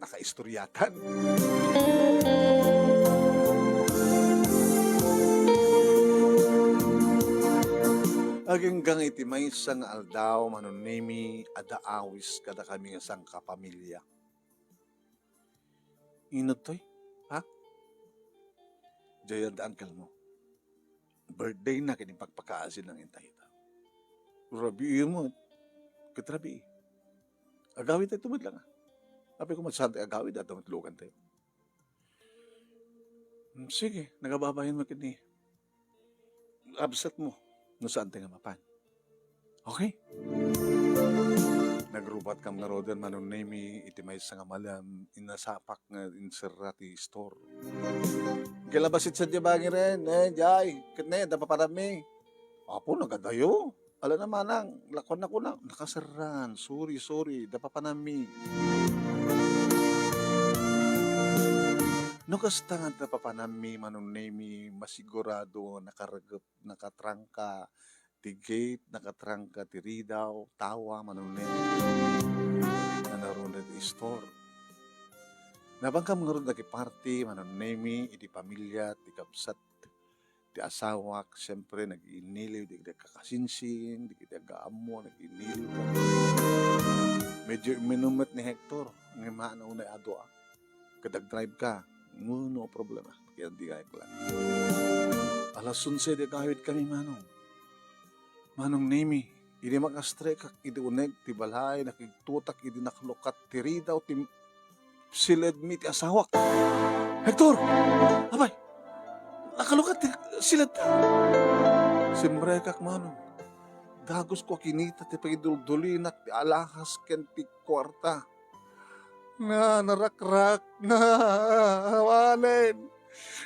nakaistoryatan. Agingga iti maysa nga aldaw, Manong Nemi, adda awis kadakami nga sangkapamilia. Inuttoy, ha? Diay adda uncle mo. Birthday na ken impakpakaasin lang intay ita. Rabii met. Ket rabii. Agawid tayo met lang, ah. Apay ko, saan tayo agawid, adda met lugan tayo. Hmm, sige, nagababayan mo kini. Absent mo, no saan tayo nga mapan. Okay? Nagrubat kam ngaruden, Manong Nemi, iti maysa nga malem, inasapak nga inserra ti store. Kalabasit sa diay bangiren, eh, jay, ket ne, adda papanammi. Apo, nagadayo. Ala na manang, lakuan na kuna, nakaserran, sorry, sorry, adda papanammi. No kasta nga adda papanammi, Manong Nemi, masigurado, nakaregep, nakatrangka, ti gate, nakatrangka ti ridaw, tawa, Manong Nemi. Nanarunay ti store. Napankam ngarud nakiparti, Manong Nemi, idi pamilia, ti kabsat, ti asawak, siyempre, nag-iiniliw, di, di kakasinsin, di, di aggaammo, nag-iiniliw. Medyo iminum met ni Hector, nga maano unay adua. Ket agdrive ka, no, no problema. Kaya di kayo lang. Alas onse di kawit kami, Manong. Manong Nemi, idi makastrekak idi uneg ti balay, nakigtutak idi nakalukat ti ridaw ti siledmi ti asawak. Hector! Apay! Nakalukat ti siledta! Simbrekak, Manong. Dagus ko kinita ti pagiduldulinak ti alahas ken ti kuarta. Na, narakrak na. Awanen.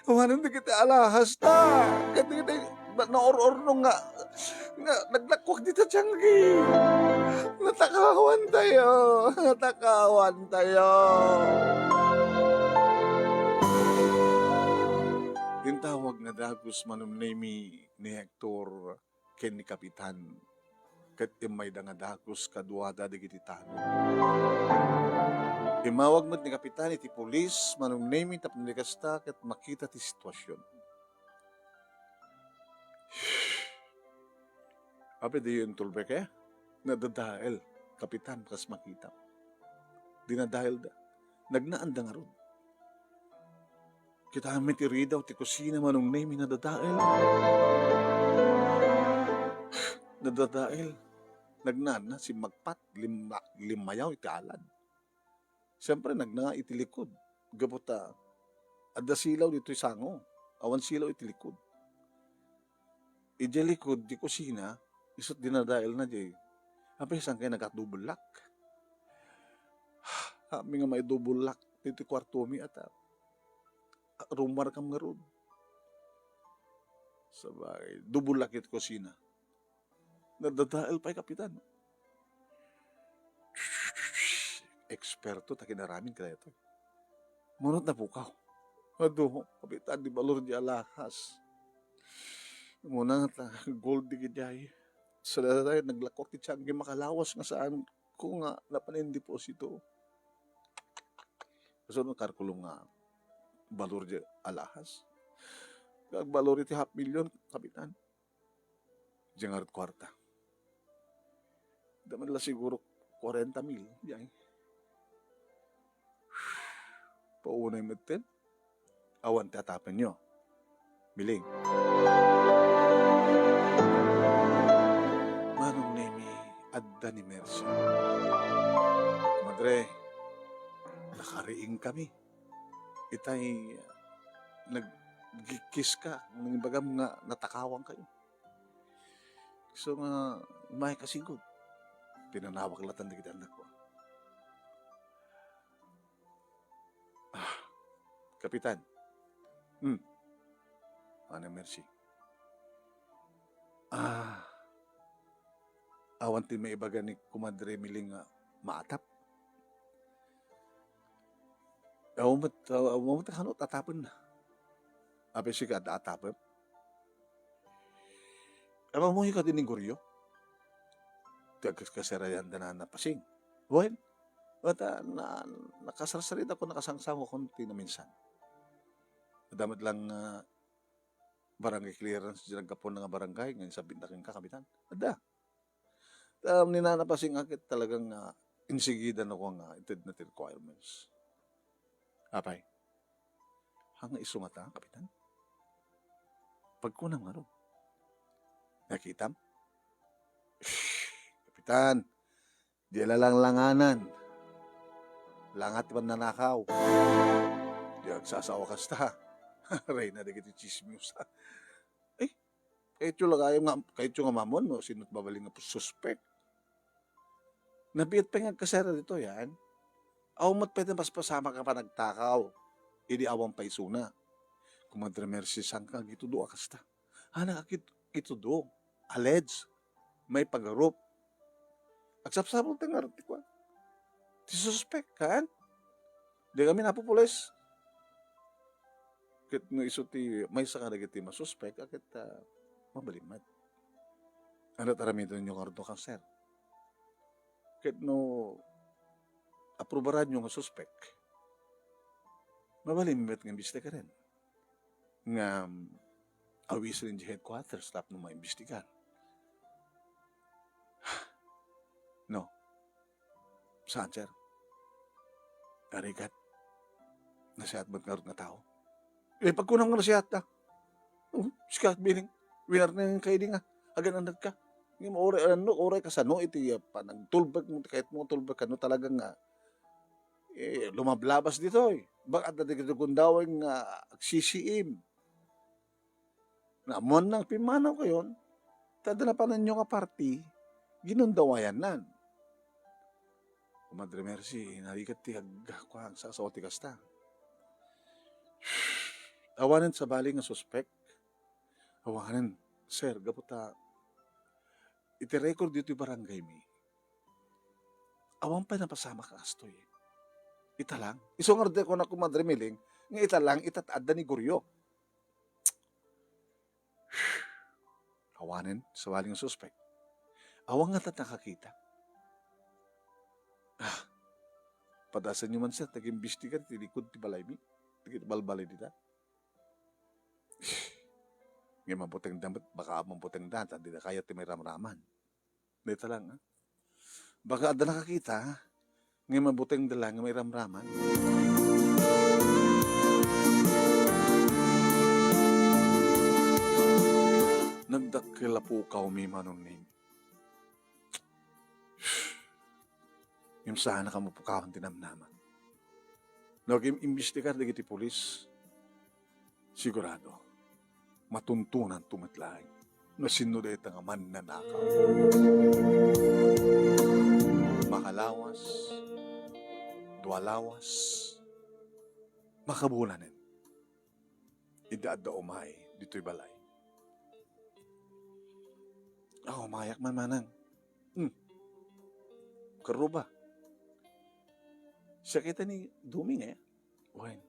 Awanen dagiti alahasta. Ket dagiti na-, naur-urno nga, nga naglakkuak dita tianggi. Natakawan tayo. Natakawan tayo. Intawag nga dagus, Manong Nemi, ni Hector ken ni Kapitan, ket immayda nga dagus kaduada dagiti tanod. Immawag met ni Kapitan iti pulis, Manong Nemi, tapno di kasta ket makita ti situasion. Apay diyo intulbek, eh? Nadadael, Kapitan, kas makita. Dinadaelda. Nagnaanda ngarud. Kitami ti ridaw ti kusina, Manong Nemi, nadadael. Nadadael. Nagnaanna, simmagpat, limma-, limmayaw iti alad. Siyempre, nagna iti likud. Gapu ta, adda silaw ditoy sango. Awan silaw iti likud. Idiay likud, di kusina, isut dinadaelna diay. Apay, saan kayo nagkadubulak? Kami nga may double lock ditoy kuartomi, ata. Rumar kam ngarud. Sabay, double lock iti kusina. Nadadael pay, Kapitan. Eksperto ta kinaramin kadaytoy. Munot napukaw. Adu, Kapitan, di balor di alahas. Muna ta, gold di kidiay. Sa daytoy, naglakok ti tianggi makalawas nga saan ko nga napan-indeposito. Kasunod, karkulong nga balor di alahas. Agbalor iti half million, Kapitan. Diay ngarud kuarta. Adda man la siguro kwarenta mil, diay. Paunay metten. Awan ti atapenyo. Miling. Manong Nemi, adda ni Mercy. Madre, nakariing kami. Itay, nagkikiss ka, nang ibagam nga natakawan kayo. So nga, may kasigod. Pinanawag latan dagiti annakko. Ah, Kapitan. Hmm. Ana Mercy. Ah, awan ti maibaga ni Kumadre Miling nga maatap. Awan met, awan met kano atapenna. Apay sika, adda atapem? Ammoyo kadi ni Goryo? Ti agkasarayanda na napasing. Wen, ata na, nakasarsarita ko, nakasangsang ko kunti na minsan. Adda met lang, ah, barangay clearance diay naggapuan nga barangay nga insabitna kenka, Kapitan. Adda. Ta, ni Nana Pasing a ket talagang, ah, insigida na ko nga itedna ti requirements. Apay, haan nga isu ngata, Kapitan? Pagkunam ngarud. Nakitam? Shh! Kapitan, di lalanglanganan. Langat ti mannanakaw. Di agsasao a kasta. Reyna dagiti chismosa. Eh, kayatyo la gayam nga, kayatyo nga maammuan no sino ti mabalin nga suspek. Nabiit pay nga agkasera ditoy, haan. Awan met pay ti napaspasamak a panagtakaw idi awan pay isuna. Kumadre Mercy, saanka agitudo a kasta? Haan nga agit-, itudo. Allege. Maipagarup. Agsapsapul ti ngarud ti kuan. Ti suspek, haan? Di kami napupulis. Ket no isu ti maysa kadagiti masuspek, a ket, ah, mabalin met. Ania ti aramidenyo ngarud no, sir? Ket no aprubaranyo nga suspek, mabalin met nga imbestigaren. Nga, um, awisen idiay headquarters tapno maimbestigar. No. Saan, sir? Arigat. Nasiat met ngarud nga tao? Eh, pagkunam nga nasiat, ah. Oh, sika, Biling. Winarnengka idi nga agan-anadka. Ngem uray, ano, uray kasano iti, ah, panagtulbek mo, kayatmo tulbek, ano, talaga nga, eh, lumablabas ditoy. Baka adda dagiti gundaway nga agsisiim. Nga ammoanna nga pimmanaw kayon, ta adda napananyo nga parti, ginundawayannan. Madre Mercy, narigat ti ag-, kuan, sasaw ti kasta. Awanen sabali nga suspek. Awanen, sir, gapu ta iti record ditoy barangay mi, awan pay napasamak nga kastoy. Ita lang. Isu ngarud ti kunak, Madre Miling, nga ita lang, ita adda ni Gorio. Awanen, sabali nga suspek. Awan ngata nakakita. Ah, padasenyo man, sir, ti agimbestigar ti likod ti balaymi, ti balbalay dita. Ngem mabutengda met, baka mabutengda, ta dida kayat ti mairamraman. Dayta lang, ah. Baka adda nakakita, ngem mabutengda lang nga mairamraman. Nagdakkel a pukawmi, Manong Ning. Ngem saanka mapukawan ti namnama. No agim-imbestigar dagiti pulis, sigurado, matuntonanto met laeng no sinno dayta nga mannanakaw. Makalawas, dua lawas, makabulanen. Idi adda umay ditoy balay. Ah, umayak man, manang. Hmm. Karuba. Siak ita ni Duming, eh. Wen.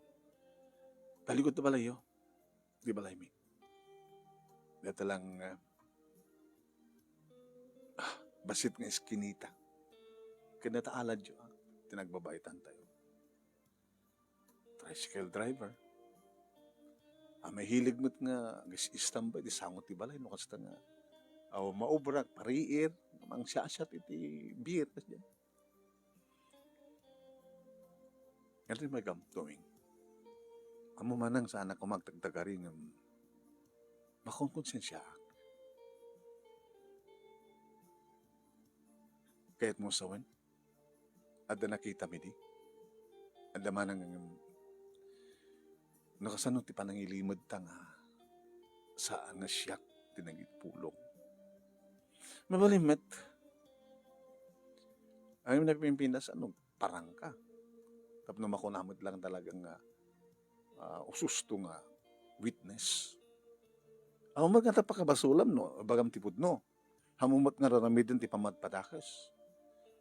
Talikod ti balayyo. Di balaymi. Dayta lang, ah, ah, bassit nga iskinita. Ken dayta aladyo, ah, ti nagbabaitan tayo. Tricycle driver. Ah, mahilig met nga agis-istambay iti sango ti balay, no kasta nga, aw, maubrak, pariir, mangsiasiat iti beer, kasdiay. Ngarud, may gamtuing. Ammo manang saanak ko magtagtagari ngem makonkonsensiaak. Kayatmo sawen? Adda nakitam idi? Adda manang, no kasano ti panangilimedta nga saan nga siak ti nagipulong? Mabalin met. Ay, nagpimpinas, ano, parangka. Tapno makuna met lang talaga nga, ah, ususto nga witness. Awan met nga ta pakabasulam, no? Ibagam ti pudno. Awan met nga raramiden ti pamadpadakes.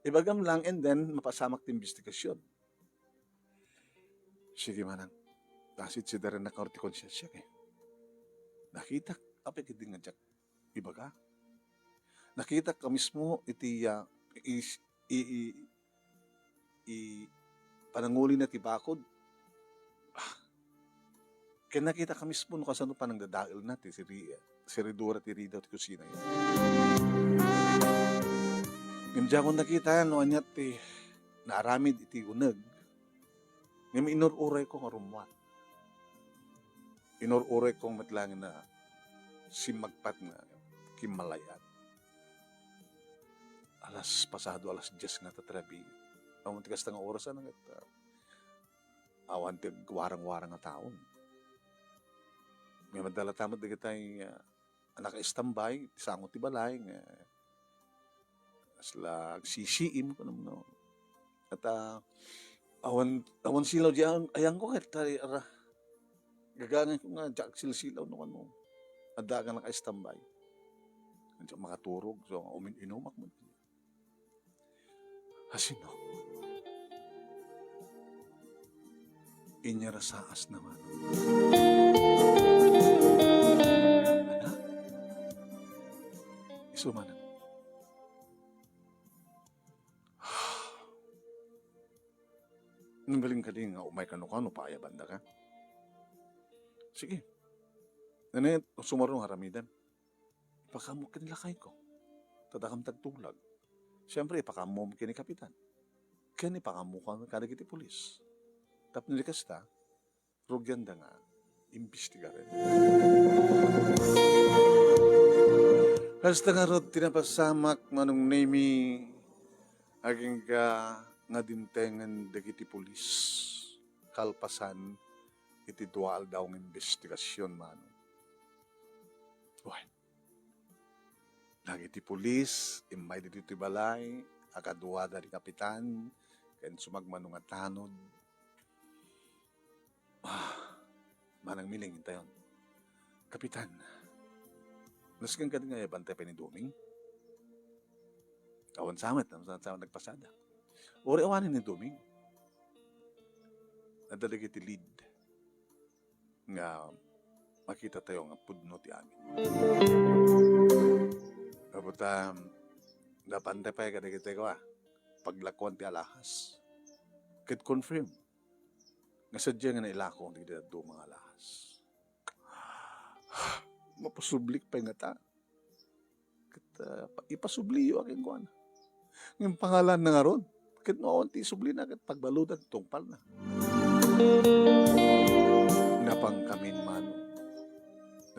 Ibagam lang, and then, mapasamak ti imbestigasyon. Sige, manang. Nasidsidarennak ngarud ti konsensiak, eh. Nakitak, apay, ket di nga diak ibaga. Nakitak a mismo iti, ah, is-, i-, i-, i-, panangulina ti bakod. Ah, Ken nakitaka mismo no kasano panangdadaelna ti siri-, siridura ti ridaw ti kusina. Ngem diakon nakita no ania ti naaramid iti uneg. Ngem inur-urayko nga rummuar. Inur-urayko met laeng nga simmagpat nga kimmalayan. Alas pasado alas dies nga tatrabi. Awan ti kasta nga oras, ano, ket, ah, awan ti agwarang-warang nga taon. Ngem adda latta met dagitay, ah, a nakaistambay, ti sango ti balay, nga, kasla agsisiim, kunam, no? Ket, ah, awan, awan silaw di ay-, ayanko ket, ta, ara, gagangayko nga, diak agsilsilaw, no, ano. Adda nga nakaistambay. Diak makaturog, so, umin-inumak man. Asino? Inyarasaas naman. Ana? Isu manen. Nanggaling kadi nga umay kano kano paayabandaka? Sige. Nene, sumaro nga aramidem. Ipakaammo ken ni lakayko. Ta dakam ti agtulag. Siempre, ipakaammo ken ni kapitan. Ken ipakaammo kadagiti pulis. Tapno di kasta, rugianda nga imbestigaren. Kasta ngarud ti napasamak, Manong Nemy, agingga nga dimtengen dagiti pulis kalpasan iti dua aldaw nga imbestigasion, Manong. Wen, dagiti pulis, immay ditoy ti balay, a kaduada ni kapitan, ken sumagmamano nga tanod. Ah, Manang Miling, intayon. Kapitan, nasken kadi nga bantay pay ni Doming? Awan sa met, awan sa met nagpasada. Uray awanen ni Doming. Adda dagiti lead nga makitatayo nga pudno ti amin. Apo ta, napantay pay kadagiti kua, paglakuan ti alahas. Ket confirm nga sadja nga nailako dagiti dadduma nga alahas. Mapasublik pay ngata. Ket, ah, pa-, ipasubliyo a kenkuana. Ngem pangalanna ngarud, ket no awan ti isublina, ket pagbaludan ti tungpalna. Napangkamin, Manong.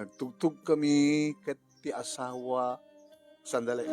Nagtugtogkami ket ti asawa, sandali.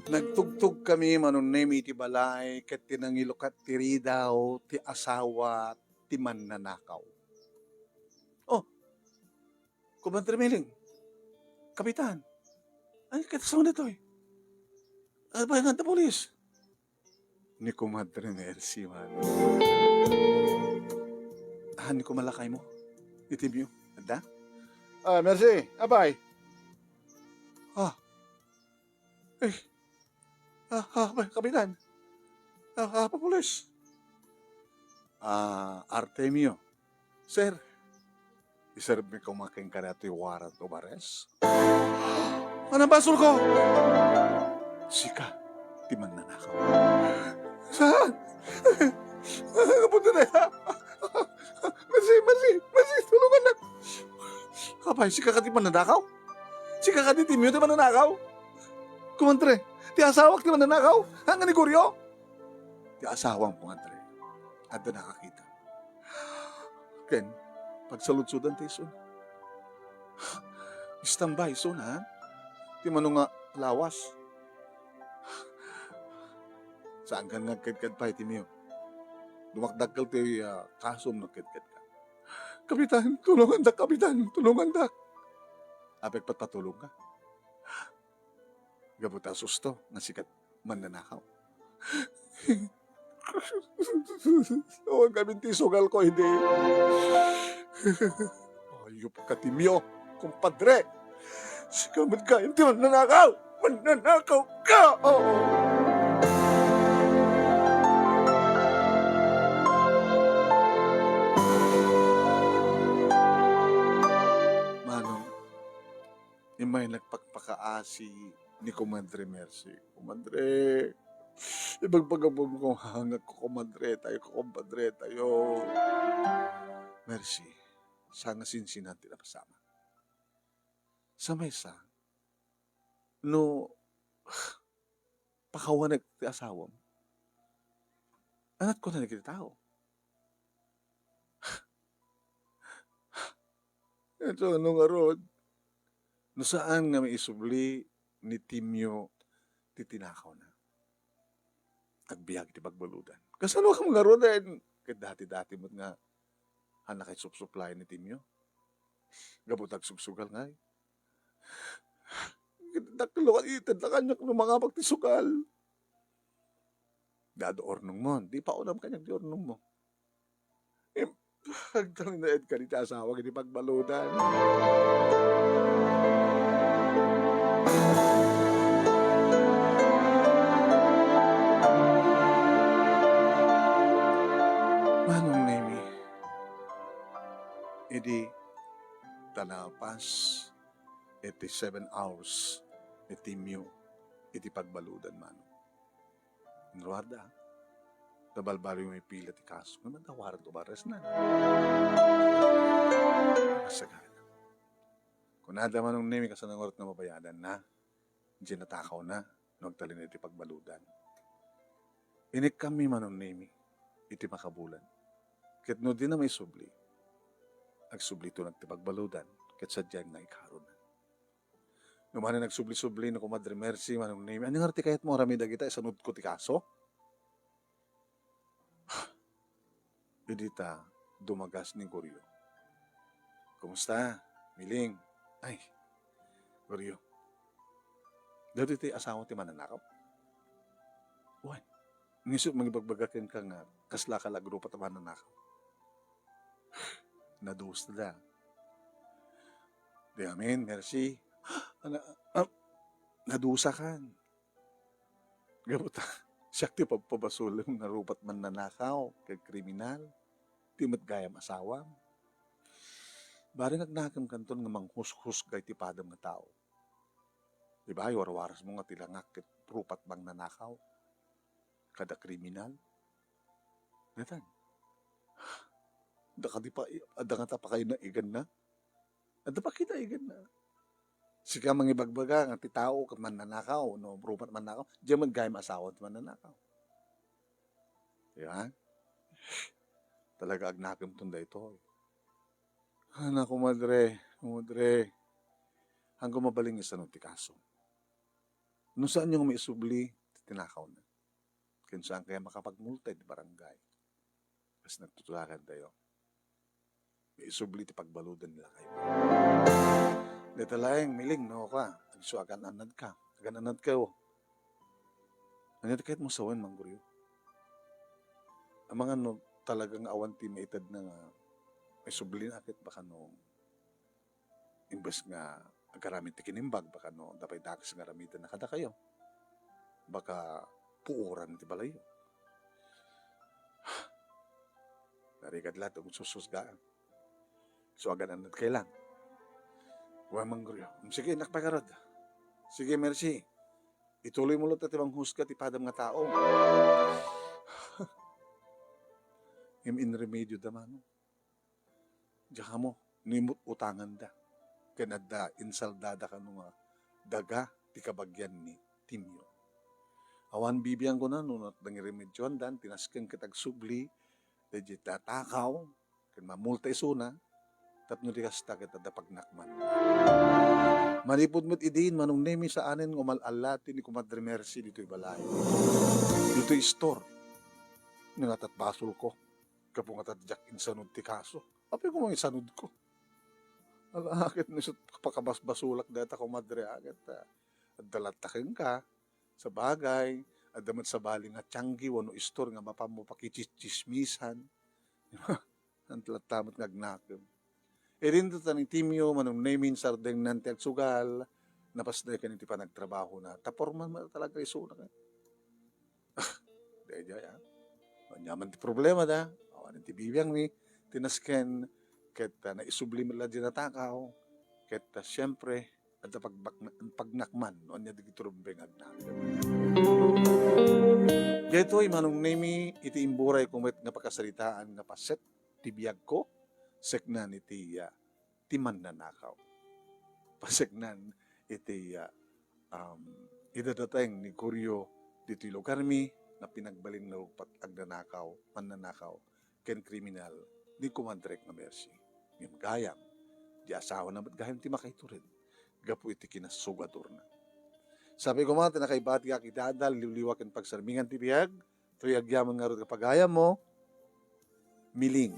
Nagtugtogkami, Manong Nemy, iti balay, ket ti nangilukat ti ridaw ti asawa ti mannanakaw. Oh, Kumadre Miling, Kapitan, ania ket kasano ditoy? Apay nga adda pulis? Ni Kumadre Mercy, man. Ah, ni kumalakaymo? Ni Timio? Adda? Ah, Mercy, apay? Ah. Eh. Ah, ah, apay, Kapitan. Ah, ah, apay, pulis. Ah, Artemio. Sir, iserbi koma kenka daytoy warrant of arrest. Ania basolko? Sika ti mannanakaw. Saan? Kapunta na ya. Mercy, Mercy, Mercy, tulungan na. Apay, sika kadi mannanakaw? Sika kadi Timio ti mannanakaw? Kumadre, ti asawak ti mannanakaw? Haan nga ni Gorio? Ti asawam, kumadre, adda nakakita. Ken, pagsaludsodan ti isuna. Istambay isuna, ha? Ti mano nga lawas. Saan kan nga agkedked pay, Timio? Dumakdakkel ti, ah, kasom no agkedkedka. Kapitan, tulungandak, Kapitan, tulungandak. Apay agpatpatulongka? Gapu ta susto nga sika ti mannanakaw. Awan kami ti sugal ko idi. Ayup ka, Timio, kumpadre. Sika met gayam ti mannanakaw. Mannanakaw ka! Oo. Manong, immay nagpakpakaasi ni Kumadre Mercy. Kumadre, ibagbagam ko hangak ko, kumadre tayo, kumpadre tayo. Mercy, saan nga sinsinan ti napasamak. Sa maysa, no pakawanek ti asawam, anat kunana iti tao. Ito, ano ngarud? No saan nga maisubli ni Timio ti tinakawna, agbiag iti pagbaludan. Kasano ka ngarud, eh? Ket dati-dati met nga, haan na kay supsuplayan ni Timio. Gapu ta agsugsugal ngay. Dakkel, itedda kaniak no mangabak ti sugal. Dado urnong mo, di pa unam kaniak di urnong mo. Em, agtalinaed ka diti asawa iti pagbaludan. Manong Nemi, idi ta napas iti seven hours ni Timio iti pagbaludan, Manong. Nruarda, nabalbaliw nga ipila ti kaso, ngem adda warrant of arrest na. Masagana. Kunada, Manong Nemi, kasano ngarud nga mabayadanna? Diay natakawna no agtalinaed ti pagbaludan. Inikkanmi, Manong Nemi, iti makabulan. Ket no dina maisubli, agsublito ngarud ti pagbaludan, ket sadiay nga ikarona. No manen agsubli-subli ni Kumadre Mercy, Manong Nemi, ania ngarud ti kayatmo aramid dagita isanudko ti kaso? Idi ta dumagas ni Goryo. Kumusta, Miling? Ay, Goryo. Daytoy ti asawa ti mannanakaw? Wen, ngisut mangibagbaga kenka nga kasla ka la grupo ti mannanakaw. Nadusa da. Di amin, Mercy. Ana, ah, nadusa kan. Gapu ta, siak ti pagpabasolem nga rupat mannanakaw ken kriminal. Di met gayam asawam. Bareng agnakem kanton nga manghushusga iti padam nga tao. Di ba, warwarasmo nga ti langak ket rupat mannanakaw kada kriminal? Natan. Adda kadi pa, adda ngata pakaiganna? Adda pakaiganna. Sika mangibagbaga nga ti tao ket mannanakaw, no, rupat mannakaw, diay met gayam asawa ti mannanakaw. Di ba? Talaga agnakemton daytoy. Ana, kumadre, kumadre. Haanko mabalin nga isanud ti kaso. No saanyo nga maisubli ti tinakawna, ken saan kaya makapagmulta iti barangay? Kas nagtutulakantayo. Maisubli ti pagbaludan ni lakaymo. Dayta laeng, Miling, no, ka, agsu agan-annadka. Agan-annadkayo. Ania ti kayatmo sawen, Mangguryo? Amangan no talaga nga awan ti maitedna nga maisublina ket baka no imbes nga agaramid ti kinimbag, baka no adda pay dakes nga aramidenna kadakayo, baka puoran ti balayyo. Narigad latta ti agsususga. So, agan-annadkayo lang. Wa, Mangguryo. Sige, innak pay ngarud. Sige, Mercy. Ituloymo latta ti manghusga ti padam nga tao. Im-, inremedioda, Manong. Diak ammo, no immut utanganda. Ken adda insaldada kano nga daga ti kabagian ni Timio. Awan bibiangkona no nangiremedioanda, ti nasken ket agsubli daydiay tatakaw ken mamulta isuna, tapno di kasta ket adda pagnakman. Manipud met idin, Manong Nemi, saanen nga umal-allati ni Kumadre Mercy ditoy balay, ditoy istor. Nga natan basolko. Gapu ngata diak insanud ti kaso. Apay koma nga isanudko? Ala, ket no isu ti pakabasbasolak dayta, kumadre, a, ket, ah, adda latta kenka. Sabagay, Adda met sabali nga tianggi wenno istor nga mapanmo pakitsismisan. Haan latta met nga agnakem. Idinto ta ni Timio, Manong Nemi, sardengnan ti agsugal, napasday ken iti panagtrabahona. Ta porman met talaga isuna ket. Ah, daydiay, ah. Aniaman ti problemada. Awan ti bibiangmi, ti nasken, ket, ah, naisubli met la diay natakaw, ket, ah, siempre, adda pagbakna-, pagnakman, no ania dagiti rumbeng agnakem. Daytoy, Manong Nemi, iti imburayko met nga pakasaritaan nga paset ti biagko, seknan iti, ah, ti mannanakaw. Paseknan iti, ah, um, idadateng ni Gorio ditoy lugarmi nga pinagbalinna ruppat agnanakaw, mannanakaw, ken kriminal ni Kumadrek nga Mercy. Ngem gayam, di asawana met gayam ti makaitured gapu iti kinasugadorna. Sapay koma ti nakaibatiak iti adal, liwliwa ken pagsarmingan ti biag, toy agyaman ngarud nga pagayammo, Miling.